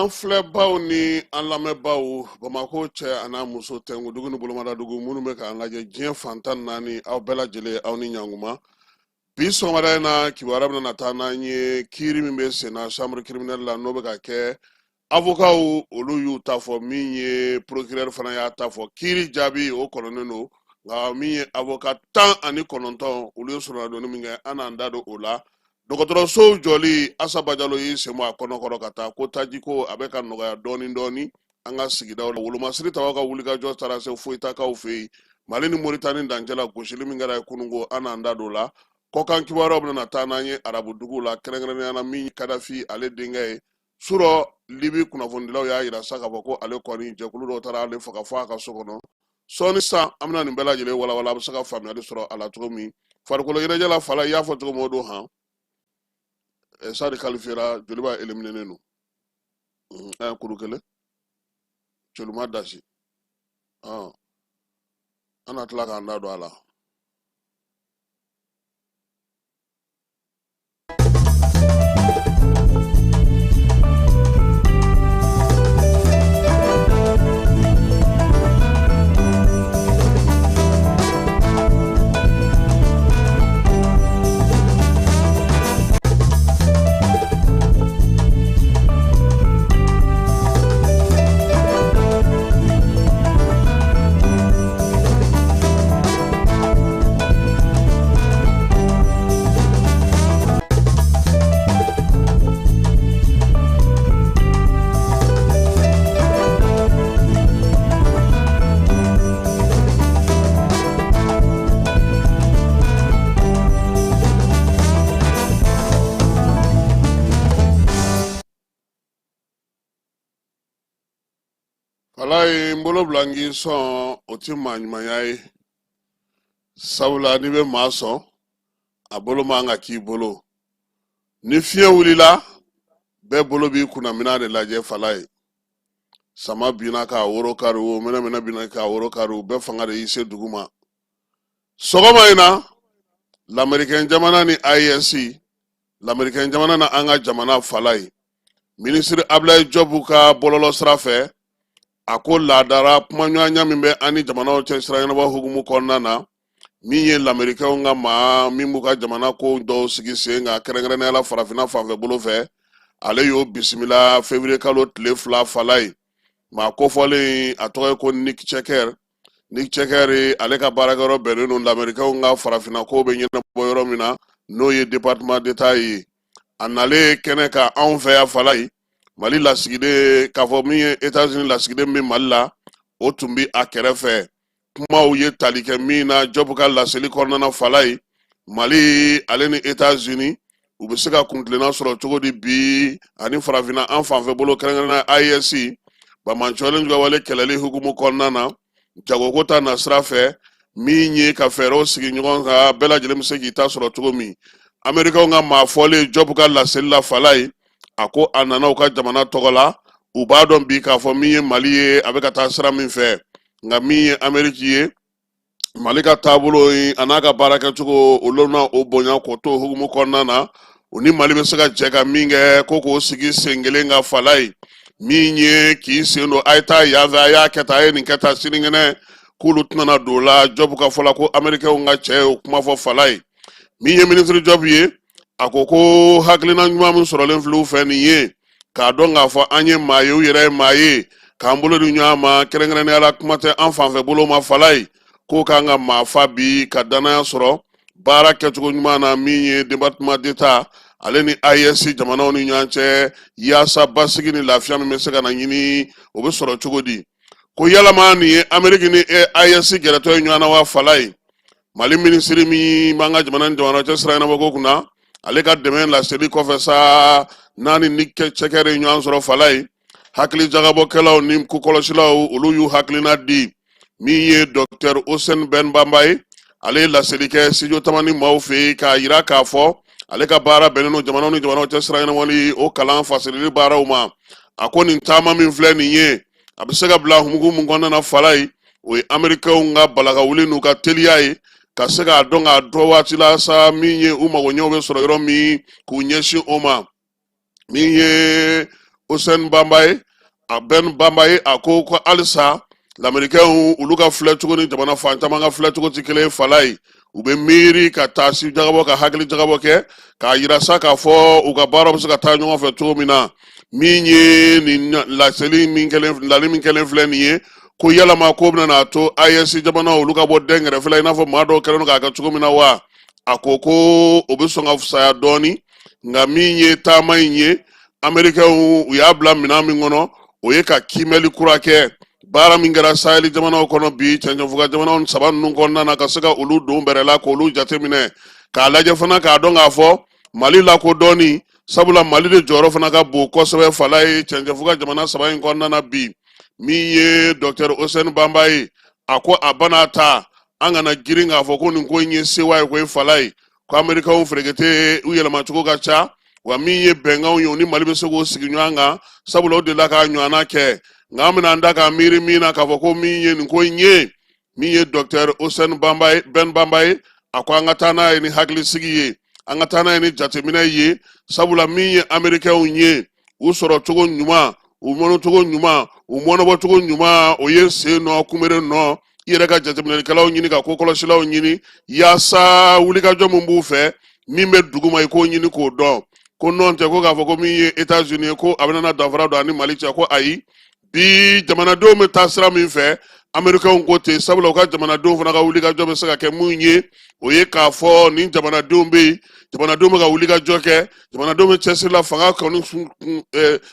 An filɛbaw ni an lamɛnbaw, Bamakɔ cɛ an'a muso, tɛnkudugu ni bolomadadugu, minnu bɛ k'an lajɛ diɲɛ fan 14, aw bɛɛ lajɛlen, aw ni ɲankuma. Bi sɔgɔmada in na, kibaruya bɛna na taa n'an ye kiiri min bɛ sen na chambre criminelle la, n'o bɛ ka kɛ. Avokaw olu y'u ta fɔ, min ye procureur fana y'a ta fɔ. Kiiri jaabi o kɔnɔnen don, nka min ye avoka 19, olu ye soronadonni min kɛ, an n'an da don o la. Dɔgɔtɔrɔsow jɔli, Asa Bajalo y'i sen bɔ a kɔnɔkɔrɔ ka taa ko tajiko a bɛ ka nɔgɔya dɔɔni dɔɔni an ka sigidaw la. Wolomasiri tabaw ka wulikajɔ taara se foyitakaw fɛ yen, Mali ni Moritani dancɛ la. Gosili min kɛra yen kununko, an n'an da don o la. Kɔkan kibaruyaw bɛna taa n'an ye arabu duguw la, kɛrɛnkɛrɛnnenya la min Kadafi ale denkɛ ye surɔ. Libi kunnafonidilaw y'a yira sa k'a fɔ ko ale kɔni jɛkulu dɔw taara ale faga fo a ka so kɔnɔ. Sɔɔni sisan, an bɛna nin bɛɛ lajɛlen walawala, a bɛ se ka faamuyali sɔrɔ a la cogo min. Farikolo ɲɛnajɛ la, Fala, i y'a fɔ cogo min, o don han Sadi kalifiyera, Joliba eliminenen don. Kuru kelen Jolima dasi, an na tila k'an da don a la. Walayi, n bolo bila n k'i sɔn, o ti maa ɲumanya ye, sabula n'i bɛ maa sɔn, a bolo man ka k'i bolo. Ni fiɲɛ wulila, bɛɛ bolo b'i kunnaminɛ de lajɛ. Fala ye sama binna k'a woro kari, o mɛnɛmɛnɛ binna k'a woro kari, u bɛɛ fanga de y'i se dugu ma. Sɔgɔma in na, lamerikɛn jamana ni AES, lamerikɛn jamana na an ka jamana, Fala ye minisiri Abulayi Jɔbu ka bɔlɔlɔ sira fɛ, a ko laadara kumaɲɔgɔnya min bɛ an ni jamanaw cɛ sira ɲɛnabɔ hukumu kɔnɔna na, min ye lamerikɛnw ka maa min b'u ka jamana ko dɔw sigi sen kan, kɛrɛnkɛrɛnnenya la farafinna fanfɛ bolo fɛ, ale y'o bisimila février kalo tile 2. Fala ye maa kofɔlen, a tɔgɔ ye ko Nick Checker. Nick Checker, ale ka baarakɛyɔrɔ bɛnnen don lamerikɛnw ka farafinna ko bɛ ɲɛnabɔ yɔrɔ min na, n'o ye département d'État ye. A nalen kɛnɛ kan anw fɛ yan, Fala ye Mali lasigiden, k'a fɔ min ye États-Unis lasigiden bɛ Mali la, o tun bɛ a kɛrɛfɛ. Kumaw ye tali kɛ min na Jɔbu ka laseli kɔnɔna na, Fala ye Mali ale ni États-Unis u bɛ se ka kuntilenna sɔrɔ cogo di bi ani farafinna an fanfɛ bolo, kɛrɛnkɛrɛnnenya AES, banbaanciwale juguwale kɛlɛli hukumu kɔnɔna na, jagoko ta nasira fɛ, min ye ka fɛɛrɛw sigi ɲɔgɔn kan, bɛɛ lajɛlen bɛ se k'i ta sɔrɔ cogo min. Amerikaw ka maa fɔlen Jɔbu ka laseli la, Fala ye a ko a nana u ka jamana tɔgɔ la. U b'a dɔn bi k'a fɔ min ye Mali ye, a bɛ ka taa sira min fɛ, nka min ye Ameriki ye, Mali ka taabolo ye a n'a ka baara kɛcogo, olu na o bonya k'o to hukumu kɔnɔna na, u ni Mali bɛ se ka jɛ ka min kɛ, ko k'o sigi sen kelen kan. Fala ye min ye k'i sen don, a ye taa yan fɛ, a y'a kɛ tan, a ye nin kɛ tan, sinikɛnɛ k'olu tɛna na don o la. Jɔbu ka fɔ la, ko amerikɛnw ka cɛ y'o kuma fɔ. Fala ye min ye minisiri Jɔbu ye, a ko ko hakilina ɲuman min sɔrɔlen filɛ u fɛ nin ye, k'a dɔn k'a fɔ an ye maa ye, u yɛrɛ ye maa ye, k'an bolo di ɲɔgɔn ma, kɛrɛnkɛrɛnnenya la kuma tɛ an fanfɛ bolo ma. Fala ye k'o k'an ka maa fa bi ka danaya sɔrɔ baara kɛcogo ɲuman na, min ye département d'État ale ni AES jamanaw ni ɲɔgɔn cɛ, yaasa basigi ni lafiya min bɛ se ka na ɲini, o bɛ sɔrɔ cogo di? Ko yalama nin ye Ameriki ni AES gɛrɛtɔ ye ɲɔgɔn na wa? Fala ye Mali minisiri min b'an ka jamana ni jamana cɛ sira ɲɛnabɔ ko kunna, ale ka dɛmɛ laseli kɔfɛ sa, n'a ni Nick Checker ye ɲɔgɔn sɔrɔ. Fala ye hakili jagabɔkɛlaw ni kokɔlɔsilaw, olu y'u hakilina di. Min ye docteur Hussein Ben Bamba ye, ale ye laseli kɛ studio Tamani maaw fɛ yen, k'a yira k'a fɔ ale ka baara bɛnnen don jamanaw ni jamanaw cɛ sira ɲɛnabɔli, o kalan fasirili baaraw ma. A ko nin taama min filɛ nin ye, a bɛ se ka bila hukumu mun kɔnɔna na? Fala ye o ye amerikɛnw ka balakawuli n'u ka teliya ye, ka se k'a dɔn k'a dɔn waati la sa, min ye u magoɲɛw bɛ sɔrɔ yɔrɔ min, k'u ɲɛsin o ma. Min ye Hussein Banba ye, a Ben Banba ye, a ko ko halisa lamerikɛnw olu ka filɛcogo ni jamana fan caman ka filɛcogo tɛ kelen ye. Falaye, u bɛ miiri ka taa si jagabɔ, ka hakili jagabɔ kɛ k'a yira sa k'a fɔ u ka baara bɛ se ka taa ɲɔgɔn fɛ cogo min na. Min ye nin laseli min kɛlen, lali min kɛlen filɛ nin ye, ko yalama ko bɛna n'a to AES jamanaw olu ka bɔ dɛnkɛrɛfɛ la, i n'a fɔ maa dɔw kɛlen don k'a kɛ cogo min na wa? A ko ko o bɛ sɔn ka fisaya dɔɔni. Nka min ye taama in ye, amerikɛnw u y'a bila minɛn min kɔnɔ, o ye ka kiimɛli kura kɛ baara min kɛra saheli jamanaw kɔnɔ bi, cɛncɛnfuga jamanaw saba ninnu kɔnɔna na, ka se ka olu don bɛrɛ la, k'olu jateminɛ, k'a lajɛ fana, k'a dɔn k'a fɔ Mali lakodɔnni, sabula Mali de jɔyɔrɔ fana ka bon kosɛbɛ, Falaye, cɛncɛnfuga jamana saba in kɔnɔna na bi. Min ye Dɔktɛri Hussein Banba ye, a ko a bana ta, an kana girin k'a fɔ ko nin ko in ye sewa ye koyi. Falaye ko amerikɛnw ferekete u yɛlɛmacogo ka ca wa. Min ye bɛnkanw ye, u ni Mali bɛ se k'o sigi ɲɔgɔn kan, sabula o delila k'a ɲɔgɔnna kɛ. Nka an bɛna an da k'a miiri min na k'a fɔ ko min ye nin ko in ye, min ye Dɔktɛri Hussein Banba ye, Ben Banba ye, a ko an ka taa n'a ye ni hakilisigi ye, an ka taa n'a ye ni jateminɛ ye, sabula min ye amerikɛnw ye, u sɔrɔ cogo ɲuman, u mɔnɔcogo ɲuman, u mɔnɔbɔcogo ɲuman, o ye sen nɔ kunbere nɔ. I yɛrɛ ka jateminɛlikɛlaw ɲini, ka kokɔlɔsilaw ɲini, yaasa wulikajɔ min b'u fɛ, min bɛ duguma, i k'o ɲini k'o dɔn. Ko nɔn tɛ ko k'a fɔ ko min ye Etats-Unis ye, ko a bɛna danfara don a ni Mali cɛ, ko ayi. Bi jamanadenw bɛ taa sira min fɛ, amerikɛnw ko ten, sabula u ka jamanadenw fana ka wulikajɔ bɛ se ka kɛ mun ye, o ye k'a fɔ nin jamanadenw bɛ yen, jamanadenw bɛ ka wulikajɔ kɛ, jamanadenw bɛ cɛsiri la, fanga kɔni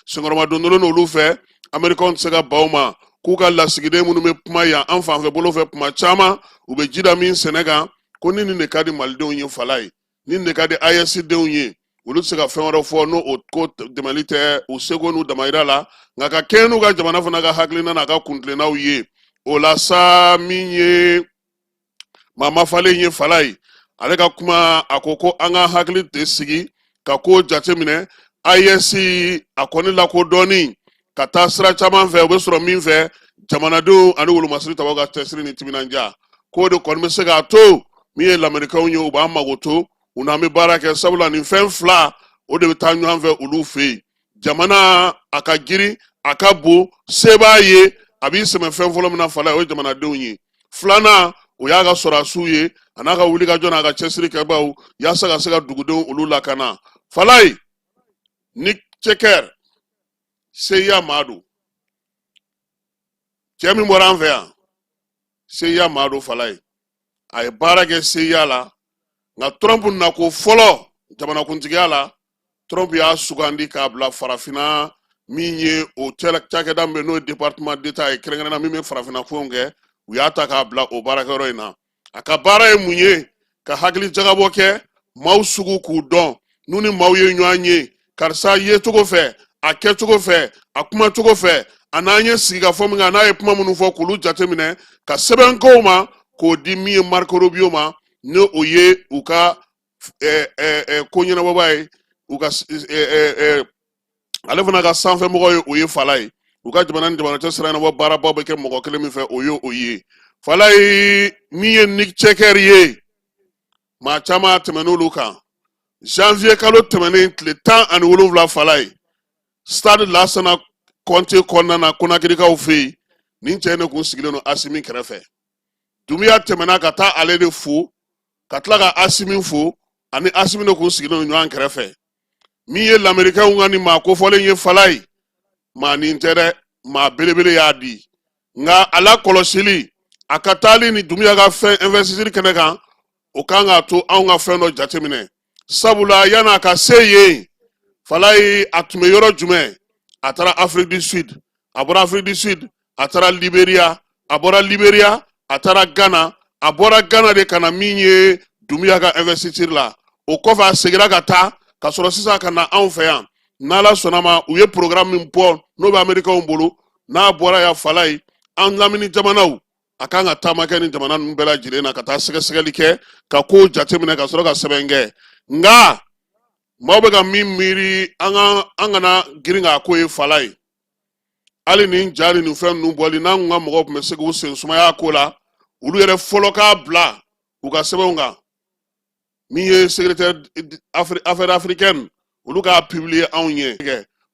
senkɔrɔmadondɔnnen olu fɛ. Amerikɛnw tɛ se ka ban u ma k'u ka lasigiden minnu bɛ kuma yan an fanfɛ bolo fɛ kuma caman, u bɛ ji da min sɛnɛ kan, ko ni nin de ka di malidenw ye, Falaye, nin de ka di AES denw ye, olu tɛ se ka fɛn wɛrɛ fɔ n'o o ko dɛmɛli tɛ u seko n'u damayira la, nka ka kɛɲɛ n'u ka jamana fana ka hakilina n'a ka kuntilennaw ye. O la sa, min ye maa mafalen ye, Falaye, ale ka kuma, a ko ko an ka hakili de sigi ka ko jateminɛ. AES a kɔni lakodɔnni ka taa sira caman fɛ, o bɛ sɔrɔ min fɛ, jamanadenw ani wolomasiri tabaw ka cɛsiri ni timinandiya, k'o de kɔni bɛ se k'a to min ye lamerikɛnw ye, u b'an mago to u n'an bɛ baara kɛ, sabula nin fɛn fila o de bɛ taa ɲɔgɔn fɛ olu fɛ yen. Jamana a ka girin, a ka bon, se b'a ye, a b'i sɛmɛ fɛn fɔlɔ min na, Falaye, o ye jamanadenw ye. Filanan, o y'a ka sɔrɔdasiw ye, a n'a ka wulikajɔ n'a ka cɛsiri kɛbaaw, yaasa ka se ka dugudenw olu lakana. Falaye, Nick Checker, CIA maa don, cɛ min bɔra an fɛ yan, CIA maa don. Falaye, a ye baara kɛ CIA la, nka Trump nako fɔlɔ jamanakuntigiya la, Trump y'a sugandi k'a bila farafinna, min ye o cakɛda min bɛ, n'o ye Département d'État ye, kɛrɛnkɛrɛnnenya min bɛ farafinna kow kɛ, u y'a ta k'a bila o baarakɛyɔrɔ in na. A ka baara ye mun ye? Ka hakili jagabɔ kɛ maaw sugu k'u dɔn, n'u ni maaw ye ɲɔgɔn ye, karisa yecogo fɛ, a kɛcogo fɛ, a kumacogo fɛ, a n'an ye sigikafɔ min kɛ, a n'a ye kuma minnu fɔ, k'olu jateminɛ, ka sɛbɛn k'o ma, k'o di min ye Marco Rubio ma, ni o ye u ka ko ɲɛnabɔbaa ye, u ka ale fana ka sanfɛmɔgɔ ye, o ye Falaye. U ka jamana ni jamana cɛ sira ɲɛnabɔ baarabaw bɛ kɛ mɔgɔ kelen min fɛ, o ye o ye. Falaye, min ye Nick Checker ye, maa caman tɛmɛn'olu kan. Janvier kalo tɛmɛnen tile 17, Falaye, stade Lasana Kɔnte kɔnɔna na, Konakirikaw fɛ yen, nin cɛ in de kun sigilen don Asimi kɛrɛfɛ. Dunbiya tɛmɛna ka taa ale de fo, ka tila ka Asimi fo, ani Asimi de kun sigilen don ɲɔgɔn kɛrɛfɛ. Min ye lamerikɛnw ka nin maa kofɔlen ye, Falaye, maa nin tɛ dɛ, maa belebele y'a di. Nka a la kɔlɔsili, a ka taali ni Dunbiya ka fɛn investiture kɛnɛ kan, o kan k'a to anw ka fɛn dɔ jateminɛ, sabula yan'a ka se yen, Falaye, a tun bɛ yɔrɔ jumɛn? A taara Afrique du Sud, a bɔra Afrique du Sud, a taara Liberia, a bɔra Liberia, a taara Ghana, a bɔra Ghana de ka na min ye Dunbiya ka investiture la. O kɔfɛ, a seginna ka taa ka sɔrɔ sisan ka na anw fɛ yan. N'Ala sɔnna ma, u ye programme min bɔ, n'o bɛ Amerikɛnw bolo, n'a bɔra yan, Falaye, an lamini jamanaw, a kan ka taama kɛ ni jamana ninnu bɛɛ lajɛlen na, ka taa sɛgɛsɛgɛli kɛ, ka kow jateminɛ, ka sɔrɔ ka sɛbɛn kɛ. Nka maaw bɛ ka min miiri, an ka an kana girin k'a ko ye, Falaye. Hali nin ja ni nin fɛn ninnu bɔli, n'an kun ka mɔgɔw tun bɛ se k'u sen sumaya ko la, olu yɛrɛ fɔlɔ k'a bila u ka sɛbɛnw kan, min ye secrétaire affaires africaines, olu k'a publier anw ye.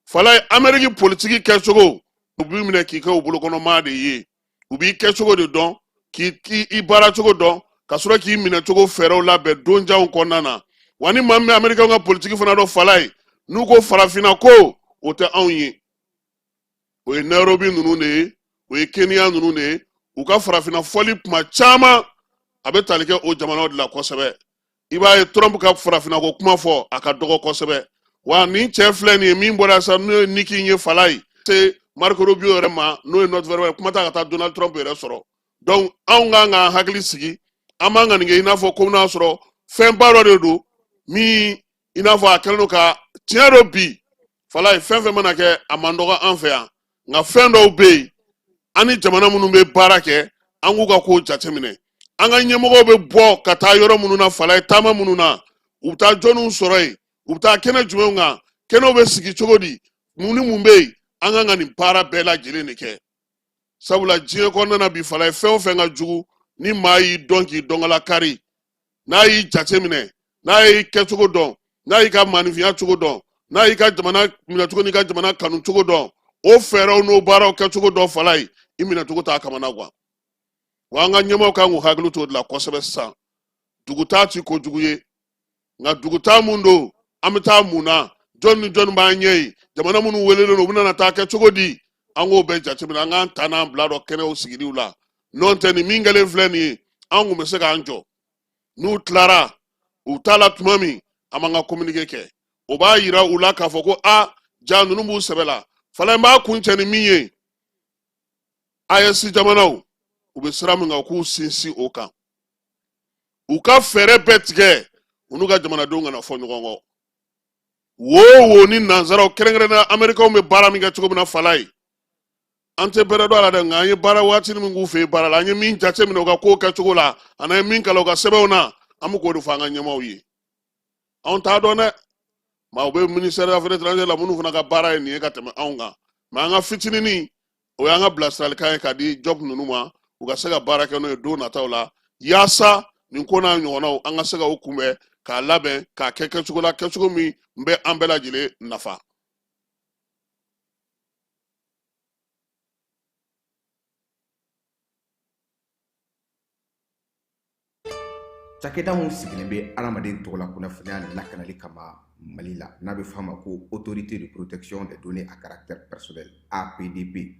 Falaye, Ameriki politiki kɛcogo, u b'i minɛ k'i kɛ u bolokɔnɔmaa de ye. U b'i kɛcogo de dɔn, k'i i baaracogo dɔn, ka sɔrɔ k'i minɛcogo fɛɛrɛw labɛn donjanw kɔnɔna na. Wa ni maa min bɛ amerikɛnw ka politiki fana dɔn, Falaye, n'u ko farafinna ko, o tɛ anw ye, o ye Nairobi ninnu de ye, o ye Kenya ninnu de ye. U ka farafinna fɔli kuma caman a bɛ tali kɛ o jamanaw de la kosɛbɛ. I b'a ye Trump ka farafinna ko kuma fɔ, a ka dɔgɔ kosɛbɛ. Wa nin cɛ filɛ nin ye min bɔra sisan, n'o ye Nikki ye, Falaye, se Marco Rubio yɛrɛ ma, n'o ye North Carolina, kuma t'a ka taa Donald Trump yɛrɛ sɔrɔ. Donc anw kan k'an hakili sigi, an man ka nin kɛ i n'a fɔ ko n'a sɔrɔ fɛnba dɔ de don min i n'a fɔ a kɛlen don ka tiɲɛ dɔ bi. Falaye, fɛn fɛn mana kɛ, a man dɔgɔ an fɛ yan, nka fɛn dɔw bɛ yen, an ni jamana minnu bɛ baara kɛ, an k'u ka kow jateminɛ. An ka ɲɛmɔgɔw bɛ bɔ ka taa yɔrɔ minnu na, Falaye, taama minnu na, u bɛ taa jɔnniw sɔrɔ yen, u bɛ taa kɛnɛ jumɛnw kan, kɛnɛw bɛ sigi cogo di, mun ni mun bɛ yen. An kan ka nin baara bɛɛ lajɛlen de kɛ, sabula diɲɛ kɔnɔna na bi, Falaye, fɛn o fɛn ka jugu, ni maa y'i dɔn k'i dɔnkala kari, n'a y'i jate minɛ, n'a y'i kɛcogo dɔn, n'a y'i ka maaninfinya cogo dɔn, n'a y'i ka jamana minɛcogo n'i ka jamana kanu cogo dɔn, o fɛɛrɛw n'o baaraw kɛcogo dɔn, Falaye, i minɛcogo t'a kamana gan. Wa an ka ɲɛmaaw kan k'u hakili t'o de la kosɛbɛ sisan. Dugutaa ti kojugu ye, nka dugutaa mun don, an bɛ taa mun na, jɔn ni jɔn b'an ɲɛ yen, jamana minnu welelen don, u bɛna taa kɛ cogo di, an k'o bɛɛ jateminɛ, an k'an ta n'an bila dɔ kɛnɛw sigiliw la. N'o tɛ, nin min kɛlen filɛ nin ye, an kun bɛ se k'an jɔ n'u tilara u t'a la tuma min, an b'an ka communiqué kɛ, o b'a yira u la k'a fɔ ko a ja ninnu b'u sɛbɛ la. Falaye, n b'a kuncɛ ni min ye, AES jamanaw, u bɛ sira min kan, u k'u sinsin o kan, u ka fɛɛrɛ bɛɛ tigɛ u n'u ka jamanadenw kana fɔ ɲɔgɔn kɔ. Wo wo ni nanzaraw, kɛrɛnkɛrɛnnenya amerikɛnw, bɛ baara min kɛ cogo min na, Falaye, an tɛ bɛrɛ dɔn a la dɛ, nka an ye baara waati min k'u fɛ yen baara la, an ye min jate minɛ u ka kow kɛcogo la, ani an ye min kalan u ka sɛbɛnw na, an bɛ k'o de fɔ an ka ɲɛmaaw ye. Anw t'a dɔn dɛ, maaw bɛ ministère des affaires étrangères la minnu fana ka baara ye nin ye ka tɛmɛ anw kan, mais an ka fitininin, o y'an ka bilasiralikan ye ka di job ninnu ma, u ka se ka baara kɛ n'o ye don nataw la, yaasa nin ko n'a ɲɔgɔnnaw, an ka se ka o kunbɛn, k'a labɛn, k'a kɛ kɛcogo la, kɛcogo min bɛ an bɛɛ lajɛlen nafa. Cakɛda mun sigilen bɛ adamaden tɔgɔla kunnafoniya lakanali kama Mali la, n'a bɛ f'a ma ko Autorité de protection des données à caractère personnel, APDP,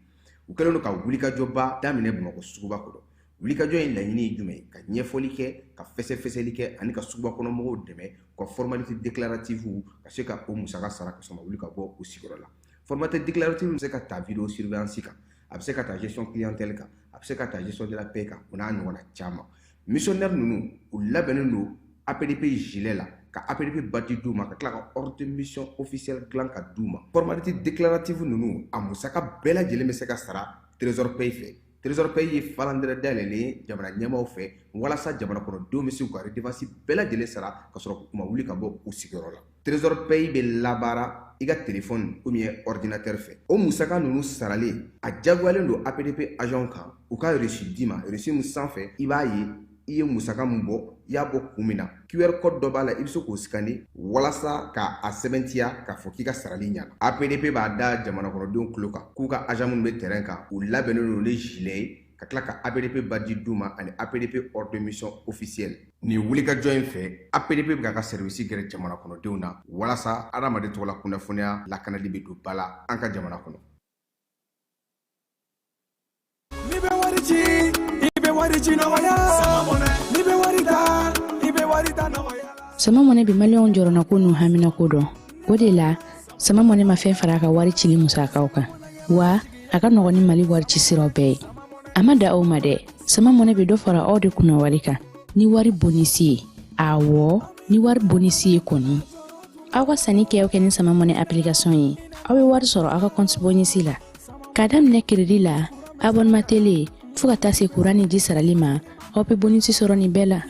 u kɛlen don ka wulikajɔba daminɛ Bamakɔ suguba kɔnɔ. Wulikajɔ in laɲini ye jumɛn ye? Ka ɲɛfɔli kɛ, ka fɛsɛfɛsɛli kɛ, ani ka suguba kɔnɔ mɔgɔw dɛmɛ u ka formalité déclarative ka se ka o musaka sara ka sɔrɔ ka wuli ka bɔ u sigiyɔrɔ la. Formalité déclarative bɛ se ka ta vidéo surveillance kan, a bɛ se ka ta gestion clientèle kan, a bɛ se ka ta gestion de la paie kan, o n'a ɲɔgɔnna caman. Missionnaire ninnu, u labɛnnen don APDP gilet la, ka APDP badge d'u ma, ka tila ka ordre de mission officielle dilan ka d'u ma. Formalité déclarative ninnu, a musaka bɛɛ lajɛlen bɛ se ka sara Trésor Pay fɛ. Trésor Pay ye falandɛrɛ dayɛlɛlen ye jamana ɲɛmaaw fɛ, walasa jamana kɔnɔdenw bɛ se k'u ka redevance bɛɛ lajɛlen sara ka sɔrɔ u ma wuli ka bɔ u sigiyɔrɔ la. Trésor Pay bɛ labaara i ka téléphone ou bien ordinateur fɛ. O musaka ninnu saralen, a diyagoyalen don APDP agent kan u ka reçu d'i ma, reçu min sanfɛ i b'a ye i ye musaka min bɔ, i y'a bɔ kun min na. QR code dɔ b'a la, i bɛ se k'o scanner walasa k'a sɛbɛntiya k'a fɔ k'i ka sarali ɲana. APDP b'a da jamana kɔnɔdenw tulo kan k'u ka agent minnu bɛ terrain kan, u labɛnnen don ni gilet ye, ka tila ka APDP badge d'u ma ani APDP ordre de mission officielle. Nin wulikajɔ in fɛ, APDP bɛ k'a ka service gɛrɛ jamana kɔnɔdenw na, walasa adamaden tɔgɔla kunnafoniya lakanali bɛ don ba la an ka jamana kɔnɔ. N'i bɛ wari ci, i bɛ wari ci nɔgɔya. N'i bɛ wari ta, i bɛ wari ta nɔgɔya. Sama Mɔnɛ bɛ maliyɛnw jɔrɔnako n'u haminako dɔn. O de la, Sama Mɔnɛ ma fɛn fara a ka wari cili musakaw kan, wa a ka nɔgɔn ni Mali wari ci siraw bɛɛ ye. A ma da aw ma dɛ, Sama Mɔnɛ bɛ dɔ fara aw de kunna wari kan ni wari bonisi ye. Awɔ, ni wari bonisi ye kɔni, aw ka sanni kɛ o kɛ ni Sama Mɔnɛ application ye, aw bɛ wari sɔrɔ aw ka compte bonisi la, k'a daminɛ crédit la, abonnement télé, fo ka taa se kuran ni ji sarali ma. Aw bɛ bonisi sɔrɔ nin bɛɛ la.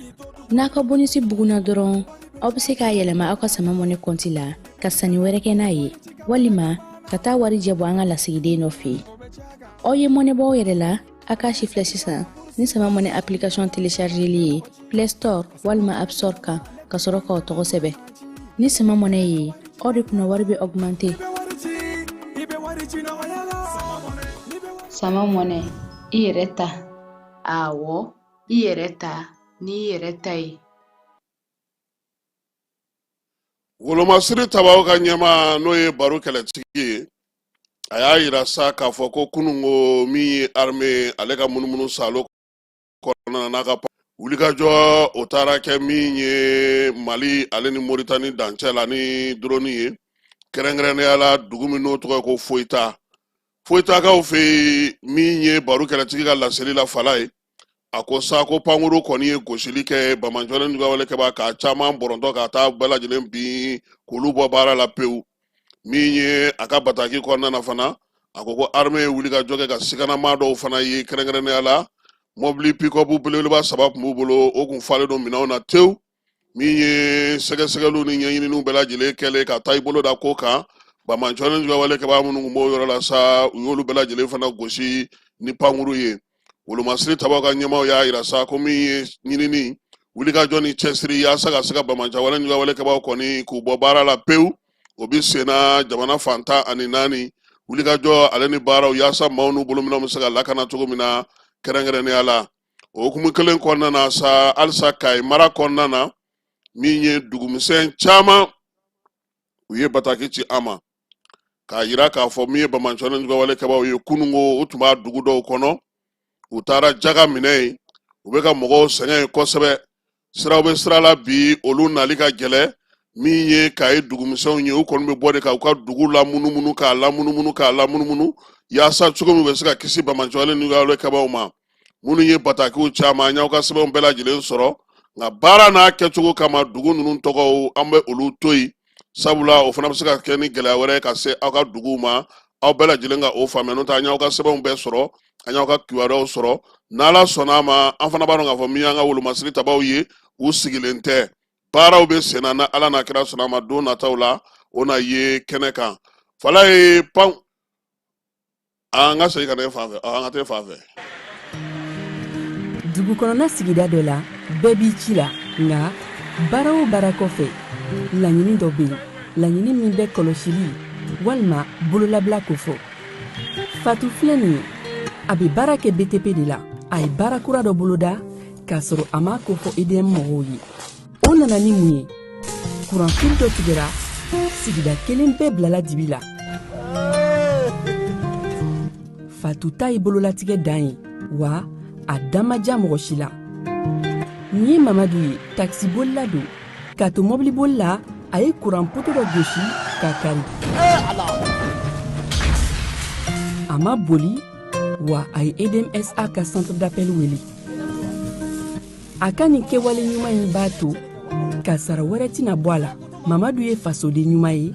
N'a ka bonisi bugunna dɔrɔn, aw bɛ se k'a yɛlɛma aw ka Sama Mɔnɛ kɔnti la ka sanni wɛrɛ kɛ n'a ye, walima ka taa warijɛ bɔ an ka lasigiden dɔ fɛ yen. Aw ye mɔnɛ bɔ aw yɛrɛ la, a k'a si filɛ sisan ni Sama Mɔnɛ application téléchargeli ye Play Store walima App Store kan, ka sɔrɔ k'aw tɔgɔ sɛbɛn. Ni Sama Mɔnɛ ye, aw de kunna wari bɛ augmenter. I bɛ wari ci. Sama mɔnɛ, i yɛrɛ ta. Awɔ, i yɛrɛ ta n'i yɛrɛ ta ye. Wolomasiri tabaw ka ɲɛmaa, n'o ye Baru Kɛlɛtigi ye, a y'a yira sa k'a fɔ ko kununko min ye armée ale ka munumunu salo kɔnɔna n'a ka wulikajɔ, o taara kɛ min ye Mali ale ni Moritani dancɛ la ni drone ye, kɛrɛnkɛrɛnnenya la dugu min n'o tɔgɔ ye ko Foyita. Foyitakaw fɛ yen, min ye Baru Kɛlɛtigi ka laseli la fala ye, a ko sa ko pankuru kɔni ye gosili kɛ banbaanciwale juguyawale kɛbaa k'a caman bɔrɔntɔ ka taa bɛɛ lajɛlen bin k'olu bɔ baara la pewu. Min ye a ka bataki kɔnɔna na fana, a ko ko armée ye wulikajɔ kɛ ka siganamaa dɔw fana ye, kɛrɛnkɛrɛnnenya la mɔbili pikɔpu belebeleba 3 tun b'u bolo, o kun falen don minɛnw na tewu. Min ye sɛgɛsɛgɛliw ni ɲɛɲininiw bɛɛ lajɛlen kɛlen ka taa i bolo da ko kan, banbaanciwale juguyawale kɛbaa minnu tun b'o yɔrɔ la sa, u y'olu bɛɛ lajɛlen fana gosi ni pankuru ye. Wolomasiri tabaw ka ɲɛmaaw y'a yira sa ko min ye ɲinini, wulikajɔ ni cɛsiri yaasa ka se ka banbaanciwale juguyawale kɛbaaw kɔni k'u bɔ baara la pewu, o bɛ senna jamana fan 14. Wulikajɔ ale ni baaraw yaasa maaw n'u bolominɛnw bɛ se ka lakana cogo min na, kɛrɛnkɛrɛnnenya la o hukumu kelen kɔnɔna na sa, halisa Kayi mara kɔnɔna na, min ye dugumisɛn caman, u ye bataki ci an ma k'a yira k'a fɔ min ye banbaanciwale juguyawale kɛbaaw ye, kununko u tun b'a dugu dɔw kɔnɔ, u taara jaga minɛ yen, u bɛ ka mɔgɔw sɛgɛn yen kosɛbɛ. Siraw bɛ sira la bi, olu nali ka gɛlɛn. Min ye Kayi dugumisɛnw ye, u kɔni bɛ bɔ de ka u ka dugu lamunumunu, k'a lamunumunu, k'a lamunumunu, yaasa cogo min u bɛ se ka kisi banbaanciwale juguyawale kɛbaaw ma. Minnu ye batakiw caman, an y'aw ka sɛbɛnw bɛɛ lajɛlen sɔrɔ, nka baara n'a kɛcogo kama, dugu ninnu tɔgɔw an bɛ olu to yen, sabula o fana bɛ se ka kɛ ni gɛlɛya wɛrɛ ye ka se aw ka duguw ma. Aw bɛɛ lajɛlen ka o faamuya, n'o tɛ an y'aw ka sɛbɛnw bɛɛ sɔrɔ, an y'aw ka kibaruyaw sɔrɔ. N'Ala sɔnna a ma, an fana b'a dɔn k'a fɔ min y'an ka wolomasiri tabaw ye, u sigilen tɛ, baaraw bɛ senna. Na Ala n'a kira sɔnna a ma, don nataw la o na ye kɛnɛ kan. Fala ye pan, an ka segin ka na e fan fɛ, an ka taa e fan fɛ. Dugu kɔnɔna sigida dɔ la, bɛɛ b'i ci la, nka baara o baara kɔfɛ, laɲini dɔ bɛ yen, laɲini min bɛ kɔlɔsili walima bololabila kofɔ. Fatu filɛ nin ye, a bɛ baara kɛ BTP de la. A ye baara kura dɔ boloda k'a sɔrɔ a m'a kofɔ EDM mɔgɔw ye. O nana ni mun ye? Kuranfili dɔ tigɛra, sigida kelen bɛɛ bilala dibi la. Fatu ta ye bololatigɛ dan ye, wa a da ma diya mɔgɔ si la. Nin ye Mamadu ye, takisibolila don. K'a to mɔbiliboli la, a ye kuran poto dɔ gosi k'a kari. A ma boli, wa a ye EDMSA ka centre d'appel wele. A ka nin kɛwale ɲuman in b'a to kasara wɛrɛ tɛna bɔ a la. Mamadu ye fasoden ɲuman ye,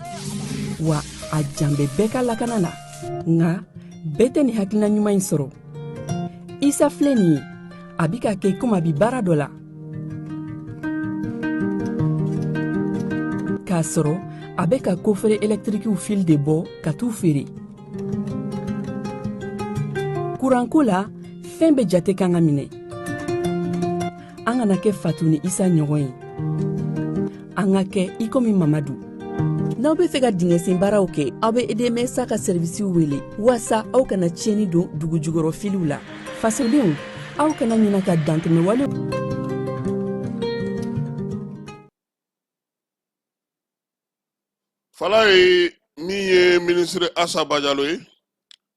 wa a jan bɛ bɛɛ ka lakana na, nka bɛɛ tɛ nin hakilina ɲuman in sɔrɔ. Isa filɛ nin ye, a bi ka kɛ komi a bi baara dɔ la, k'a sɔrɔ a bɛ ka kofere ɛlɛtirikiw fil de bɔ ka t'u feere. Kuranko la, fɛn bɛɛ jate kan ka minɛ. An kana kɛ Fatu ni Isa ɲɔgɔn ye, an ka kɛ i komi Mamadu. N'aw bɛ fɛ ka dingɛsen baaraw kɛ, aw bɛ EDMSA ka sɛrivisiw wele waasa aw kana tiɲɛni don dugu jukɔrɔ filiw la. Fasodenw, aw kana ɲina ka dantɛmɛwale Fala ye min ye minisiri Asa Bajalo ye,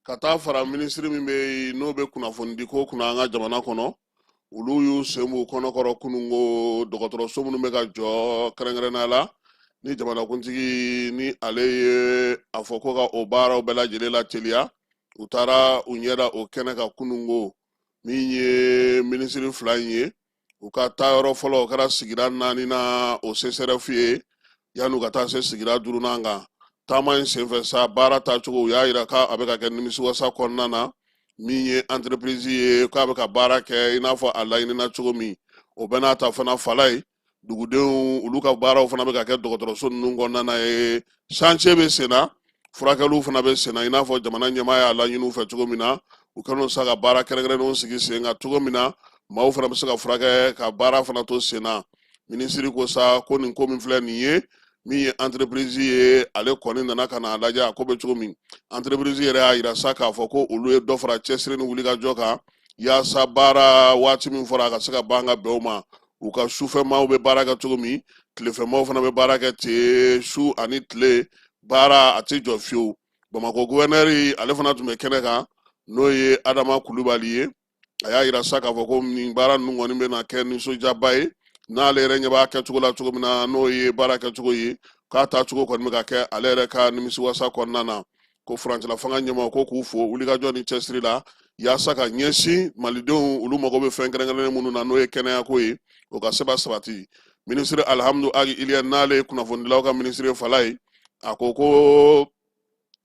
ka taa fara minisiri min bɛ yen n'o bɛ kunnafonidi ko kunna an ka jamana kɔnɔ, olu y'u sen b'u kɔnɔkɔrɔ kununko dɔgɔtɔrɔso minnu bɛ ka jɔ, kɛrɛnkɛrɛnnenya la ni jamanakuntigi ni ale ye a fɔ ko ka o baaraw bɛɛ lajɛlen lateliya. U taara u ɲɛ da o kɛnɛ kan kununko. Min ye minisiri fila in ye, u ka taayɔrɔ fɔlɔ o kɛra sigida naaninan, o CSRéf ye, yan'u ka taa se sigida duurunan kan. Taama in senfɛ sa, baara taacogo, u y'a yira k'a bɛ ka kɛ nimisiwasa kɔnɔna na. Min ye entreprise ye, k'a bɛ ka baara kɛ i n'a fɔ a laɲinina cogo min. O bɛɛ n'a ta fana, fala ye dugudenw olu ka baaraw fana bɛ ka kɛ dɔgɔtɔrɔso ninnu kɔnɔna na ye, chantier bɛ senna, furakɛliw fana bɛ senna, i n'a fɔ jamana ɲɛmaa y'a laɲini u fɛ cogo min na. U kɛlen sa ka baara kɛrɛnkɛrɛnnenw sigi sen kan cogo min na maaw fana bɛ se ka furakɛ, ka baara fana to senna. Minisiri ko sa ko nin ko min filɛ nin ye Min ye entreprise ye, ale kɔni nana ka n'a lajɛ a ko bɛ cogo min. Entreprise yɛrɛ y'a yira sa k'a fɔ ko olu ye dɔ fara cɛsiri ni wulikajɔ kan yaasa baara waati min fɔra a ka se ka ban ka bɛn o ma. U ka sufɛmaw bɛ baara kɛ cogo min, tilefɛmaw fana bɛ baara kɛ ten, su ani tile baara a tɛ jɔ fiyewu. Bamakɔ guvɛnɛri, ale fana tun bɛ kɛnɛ kan, n'o ye Adama Kulubali ye. A y'a yira sa k'a fɔ ko nin baara ninnu kɔni bɛna kɛ nisɔndiyaba ye, n'ale yɛrɛ ɲɛ b'a kɛcogo la cogo min na, n'o ye baara kɛcogo ye, k'a taacogo kɔni bɛ ka kɛ ale yɛrɛ ka nimisiwasa kɔnɔna na. Ko furancɛla fanga ɲɛmaaw ko k'u fo wulikajɔ ni cɛsiri la yaasa ka ɲɛsin malidenw, olu mago bɛ fɛn kɛrɛnkɛrɛnnen minnu na, n'o ye kɛnɛyako ye, o ka se ka sabati. Minisiri Alihamudu Agi Iliya, n'ale ye kunnafonidilaw ka minisiri fala ye, a ko ko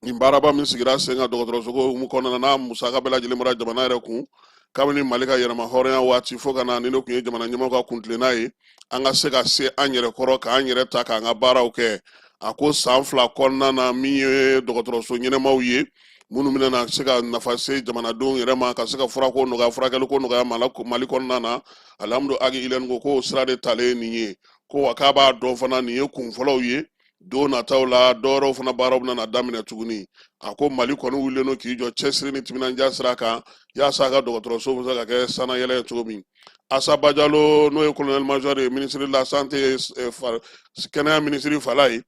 nin baaraba min sigira sen kan dɔgɔtɔrɔso ko hukumu kɔnɔna na, n'a musaka bɛɛ lajɛlen bɔra jamana yɛrɛ kun kabini Mali ka yɛrɛma hɔrɔnya waati fo ka na, ni ne tun ye jamana ɲɛmaaw ka kuntilenna ye an ka se ka se an yɛrɛ kɔrɔ, k'an yɛrɛ ta, k'an ka baaraw kɛ. A ko san 2 kɔnɔna na, min ye dɔgɔtɔrɔso ɲɛnɛmaw ye minnu bɛna se ka nafa se jamanadenw yɛrɛ ma, ka se ka furako nɔgɔya, furakɛliko nɔgɔya Mali kɔnɔna na, Alihamudu Agi Iliyɛni ko k'o sira de talen nin ye. Ko wa k'a b'a dɔn fana nin ye kun fɔlɔw ye, don nataw la dɔwɛrɛw fana baaraw bɛna daminɛ tuguni. A ko Mali kɔni wulilen don k'i jɔ cɛsiri ni timinandiya sira kan yaasa a ka dɔgɔtɔrɔso bɛ se ka kɛ sanayɛlɛ ye cogo min. Asa Bajalo, n'o ye colonel major ye, ministre de la santé, kɛnɛya minisiri fala ye,